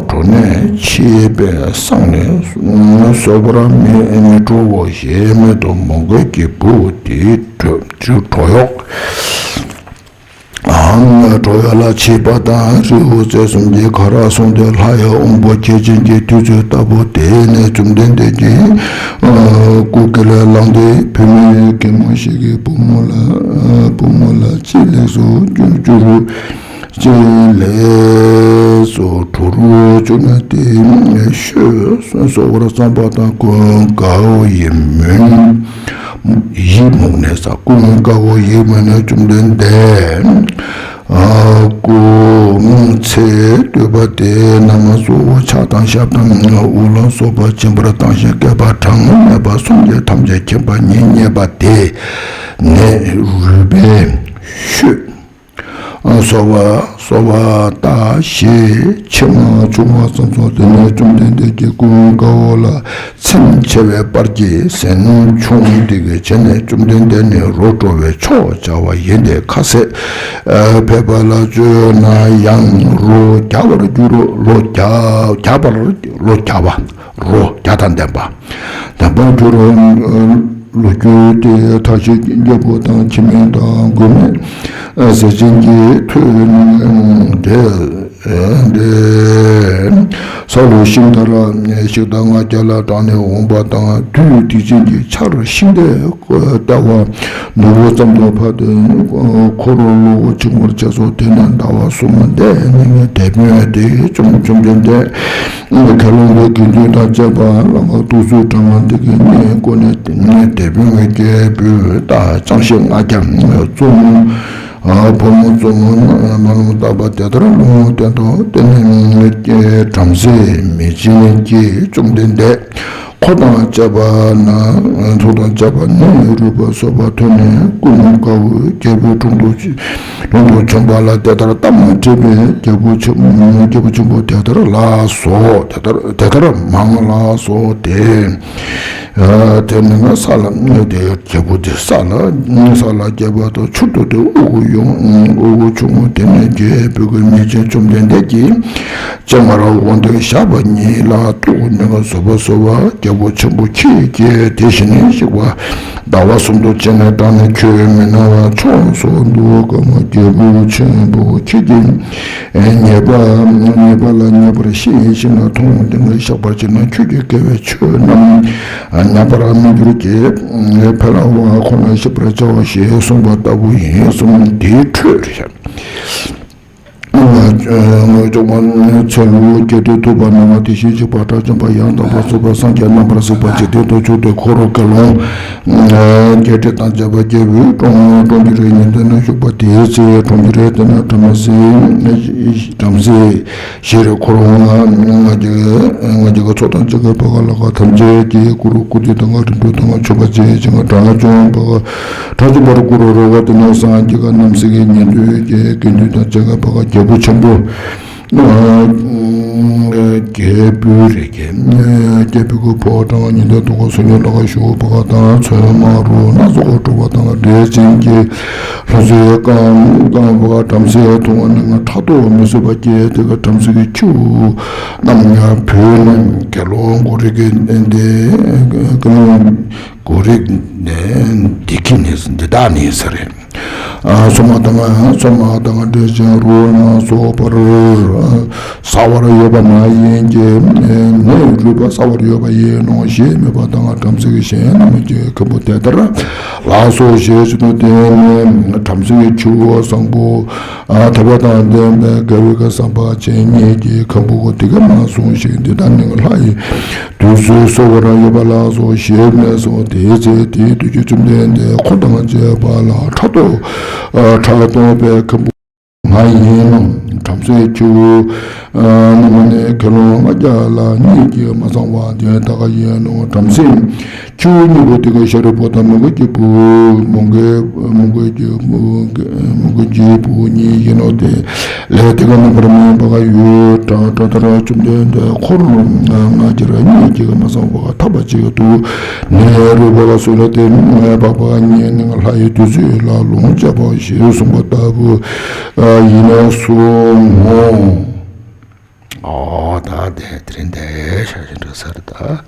གྲོ་ནས་ཆད་པས་སངས་ནས་གསོལ་བར་མི་འགྲོའོ་ཞེས་སྨྲས་ཏོ། མོའུ་འགལ་གྱི་བུ་དེའི་གྲོ་གྲོ་གྲོ་གཡོག་གྲོ་གཡོག་ལ་ཆིབས་པ་དང་རི་བོ་རྩེ་གསུམ་གྱི་ཁ་རག་སོང་སྟེ། ལྷའི་དབང་པོ་སྐྱེད་ཅན་གྱི་དུས་ཚོད་ལྟ་བུ་དེ་ནས་བཅོམ་ལྡན་འདས་ཀྱི་སྐུ་དཀྱིལ་ལ་ལངས་ཏེ། བུད་མེད་རྒན་མོ་ཞིག་གིས་བུ་མོ་ལ་བུ་མོ་ལ་ཅི་ལེགས་སོ། བཅུ་བཅུ་རུ་ཅི་ལེགས་སོ། གྲོ་རུ་བཅུ་ན་དེ་ཤོད་གསོལ་བར་བརྩམས་པ་དང་། ཀུན་དགའ་བོ་ཡིད་སྨོན། ཡིད་མུག་ནས་ས། ཀུན་དགའ་བོ་ཡིད་མུག་ནས་བཅོམ་ལྡན་འདས་ སྐུ་ཚེ་སྟོད་པ་སྟེ། ན་མ་གཙོ་བོ་ཕྱག་དང་ཞབས་དང་དབུ་ལ་སོགས་པ་སྦྱིན་པར་བཏང་ཞིང་། བསྐལ་པ་གྲངས་མེད་པ་སུམ་བརྒྱ་ཐམས་ཅད་མཁྱེན་པ་ཉིད་བརྙེས་པ་དེ་ནས་རུས་པའི་ཤོད། གསོ་བ་གསོ་བ་ལྟ་ཞེས་ཕྱི་མ་བྱུང་བ་ཙམ་སོང་། དེ་ནས་བཅོམ་ལྡན་འདས་ཀྱིས་ཀུན་དགའ་བོ་ལ། ཚིམ་ཆེ་བའི་པར་གྱིས་ཟན་ཆུང་འདི་གི་བྱས་ནས། བཅོམ་ལྡན་འདས་ནི་རོ་བྲོ་བའི་ཆོག་བྱ་བ་ཡིན་ཏེ། ཁ་ཟས་ཕལ་པ་ལ་སྤྱོད་ན་ཡང་རོ་རྒྱག་པར་འགྱུར་རོ། རོ་རྒྱག་རྒྱག་པར་རོ་རྒྱག་པ་རོ་རྒྱག་དང་ལྡན་པ། ལྡན་པར་འགྱུར་རོ། ལོ་རྒྱུས་ཏེ། མཐའ་བཞིའི་རྒྱལ་པོ་དང་། ཁྱིམ་མི་དང་། མགོན་མེད་ཟས་སྦྱིན་གྱི་མཐུས་འདྲེ་འདྲེ། ས་ལུ་ཤིང་དར་ཞིག་དང་ལྔ་བརྒྱ་ལ་གྲངས་ནས་འོངས་པ་དང་། དུས་དེ་ཅན་གྱི་ཆར་ཤིང་རྟའི་ལྟེ་བ་ནོར་བུ་ཙམ་དུ་འཕགས་ཏེ། འཁོར་ལོ་བྱིང་བར་བྱས་སོ། དེ་ནས་ཟླ་བ་གསུམ་པ་དེ་ནི་དེད་དཔོན་དེས་བཅོམ་བཅོམ་ལྡན་འདས་དགེ་སློང་གི་དགེ་འདུན་དང་བཅས་པ་ལ་དུག་གསུམ་གྲང་བ་འདི་གི་གནས་བསྐོར་ནས། དེ་ནས་དེད་དཔོན་གྱི་རྒྱལ་པོས་ད་ཅང་ཤེས་ལྔ་བརྒྱ་བཙུན་མོ། ཨ། བུ་མོ་བཙུན་མོ་རྣམས་མ་ལུས་བཏབ་པ་དེ་ལྟར་ལུང་བསྟན་ཏོ། དེ་ནས་བྲམ་ཟེ་མི་ཆེན་གྱིས་བཅོམ་ལྡན་འདས་འཁོར་དང་བཅས་པ་ན། འཁོར་དང་བཅས་པ་ནི་རུས་པ་གསོ་བ་ཐོས་ནས། ཀུན་དགའ་བོ་རྒྱལ་པོའི་དྲུང་དུ་དྲུང་དུ་བྱོན་པ་ལ་དེ་ལྟར་གཏམ་དྲིས་པས། རྒྱལ་པོ་ཆེན་རྒྱལ་པོ་ཆེན་པོ་དེ་ལྟར་ལགས་སོ། དེ་ལྟར་དེ་ལྟར་མང་ལགས་སོ། དེ་ཨ་དེ་ནི་ང་ས་ལ་དེ་རྒྱལ་པོ་དེ་ས་ལ་ས་ལ་རྒྱལ་པོ་དང་མཆུ་ཏོ་དེ་དབུ་གུ་ཡོང་། དབུ་གུ་ཆུང་ངུ་དེ་ནས་རྒྱལ་པོའི་གི་མི་ཆེན་བཅོམ་ལྡན་འདས་ཀྱིས་སྤྱན་སྔར་འོང་སྟེ་བཞག་པ་ཉིད་ལ་ཐུགས་ནས་གསོལ་བ་གསོལ་བ། རྒྱལ་པོ་ཆེན་པོ་ཁྱེད་ཀྱིས་དེ་བཞིན་གཤེགས་པ་ཟླ་བ་གསུམ་དུ་བྱས་ནས་དྲངས་ནས་ཁྱོད་མི་སྣང་བ་ཕྱོགས་སུ་འདུག་གམ། རྒྱལ་པོ་ཆེན་པོ་ཁྱེད་ཀྱིས་ཉེས་པ་ཉེས་པ་ལ་ཉེས་པར་ཤེས་ཤིང་མཐོང་སྟེ་བཤགས་པར་བྱས་ན། ཁྱོད་ཀྱི་དགེ་བའི་ཆོས་རྣམས་ཉམས་པར་མི་འགྱུར་གྱི། འཕེལ་བ་ཁོ་ན་ཤེས་པར་བྱའོ་ཞེས་གསུངས་པ་ལྟ་བུ་ཡིན་གསུངས། དེའི་འཕྲོས། ཚེ་ལུ་བརྒྱད་ཁྲི་ཐུབ་པ་རྣམས་ལ་དེ་བཞིན་གཤེགས་པ་དགྲ་བཅོམ་པ་ཡང་དག་པར་རྫོགས་པའི་སངས་རྒྱས་རྣམ་པར་གཟིགས་པ་འཇིག་རྟེན་དུ་བྱོན་ཏེ། འཁོར་དགེ་སློང་བརྒྱད་ཁྲི་དང་བཅས་པ་རྒྱལ་པོའི་གྲོང་གྲོང་ཁྱེར་ཉན་ཐོས་ན་བཞུགས་པ་དེའི་ཚེ། གྲོང་ཁྱེར་དེ་ན་བྲམ་ཟེ་བྲམ་ཟེ་ཞིག་འཁོར་ལྔ་བརྒྱ་ལྔ་བརྒྱ་གི་ཚོགས་དང་བཅས་པའི་བར་ག་ལ་ག་ཐམས་ཅད་ཀྱིས་བཀུར་སྟི་དང་རིམ་གྲོ་དང་མཆོད་པ་བྱེད་ཅིང་དགྲ་བཅོམ་པ་དགྲ་བཅོམ་པར་བཀུར་རོ། དེ་ན་སངས་རྒྱས་ཀྱི་རྣམ་སྲས་ཀྱི་ཉན་ཐོས་ཀྱི་དགེ་འདུན་དང་བཅས་པའི་བར་ག་རྒྱལ་པོ་ཆེན་པོ། རྒྱལ་པོའི་རིགས་ཀྱི་རྒྱལ་པོའི་གི་ཕོ་བྲང་ཉི་ཟླ་དུས་གང་སོ་ཉུལ་ལ་ག་བཞུགས་པ་དང་། ཚོན་མ་རུ་སྣ་ཚོགས་སྤྲས་པ་དང་འབྲས་ཆན་གྱི་ལྷུང་བཟེད་བཀང་བཏང་བ་བྲམ་ཟེ་མཐོང་བ་ནི་ཕྲག་དོག་མི་བཟོད་པ་སྐྱེས་ཏེ། བྲམ་ཟེ་གི་ཁྱེའུ་རྣམས་ཡང་བུད་ནས་དགེ་སློང་མགོ་རིག་གི་འདི་དགེ་སློང་མགོ་རིག་འདི་གི་ནི་འདི་དག་ནི་ཟེར། སོ་མ་དང་སོ་མ་དང་འབྲས་ཆན་རུ་སྣ་ཚོགས་པར་ཟ་བར་ཡོད་པ་མ་ཡིན་གྱི། ནི་རུས་པ་ཟ་བར་ཡོད་པ་ཡིན་ནོ་ཞེས་སྨྲས་པ་དང་། བྲམ་ཟེ་གི་གཞན་རྣམས་ཀྱིས་མཁན་པོ་དེ་ལྟར་ལགས་སོ་ཞེས་བྱས་ནས། དེ་ནས་བྲམ་ཟེ་གི་ཁྱེའུ་བཟང་པོ་དད་པ་དང་ལྡན་པའི་དགེ་བའི་བསམ་པ་ཅན་ཉིད་ཀྱིས་མཁན་པོ་དེ་སྐད་གསུངས་ཤིང་། འདི་དག་ནི་ལྷ་ཡི་དུས་སུ་གསོ་བར་ཡོད་པ་ལགས་སོ་ཞེས་སྨྲས་སོ། དེའི་ཚེ་དེའི་དུས་ཀྱི་བཅོམ་ལྡན་འདས་འཁོར་དང་བཅས་པ་ལ་ཕྲག་དོག་ཕྲག་དོག་པའི་མཁན་པོ་མ་ཡིན་ནོ། བྲམ་ཟེའི་ཁྱེའུ་རྣམས་ནི་དགེ་སློང་ལྔ་བརྒྱ་ལ་གཉིས་ཀྱིས་མ་ཚང་བ་དེ་དག་ཡིན་ནོ། བྲམ་ཟེའི་ཁྱེའུ་གཉིས་པོ་དེ་ག་ཤཱ་རིའི་བུ་དང་མོའུ་འགལ་གྱི་བུ། མོའུ་འགལ་གྱི་མོའུ་འགལ་གྱི་བུ་གཉིས་ཡིན་ནོ། དེ་ལས་དེ་ག་རྣམ་པར་སྨིན་པ་ག་ཡོད་དྲག་དྲག་ལྟར་བཅོམ་ལྡན་འདས་འཁོར་ལྔ་བརྒྱ་ལ་གཉིས་ཀྱིས་མ་ཚང་བ་ཐར་པ་ཅིག་ཏུ་ནི་རུས་པ་ལ་སོགས་ལ་དེ་འཕགས་པ་གཉིས་ནི་ལྷ་ཡི་དུས་ཚོད་ལ་ལོངས་སྤྱད་པ་ཞེས་གསུངས་པ་ལྟ་བུ་ཡིན་ནོ་གསུངས་ངོ་། ཨོ་ད་དེ་དེ་རིང་དེ་ཤ་ཞིག་འགྲོ་ས་རེད་ད།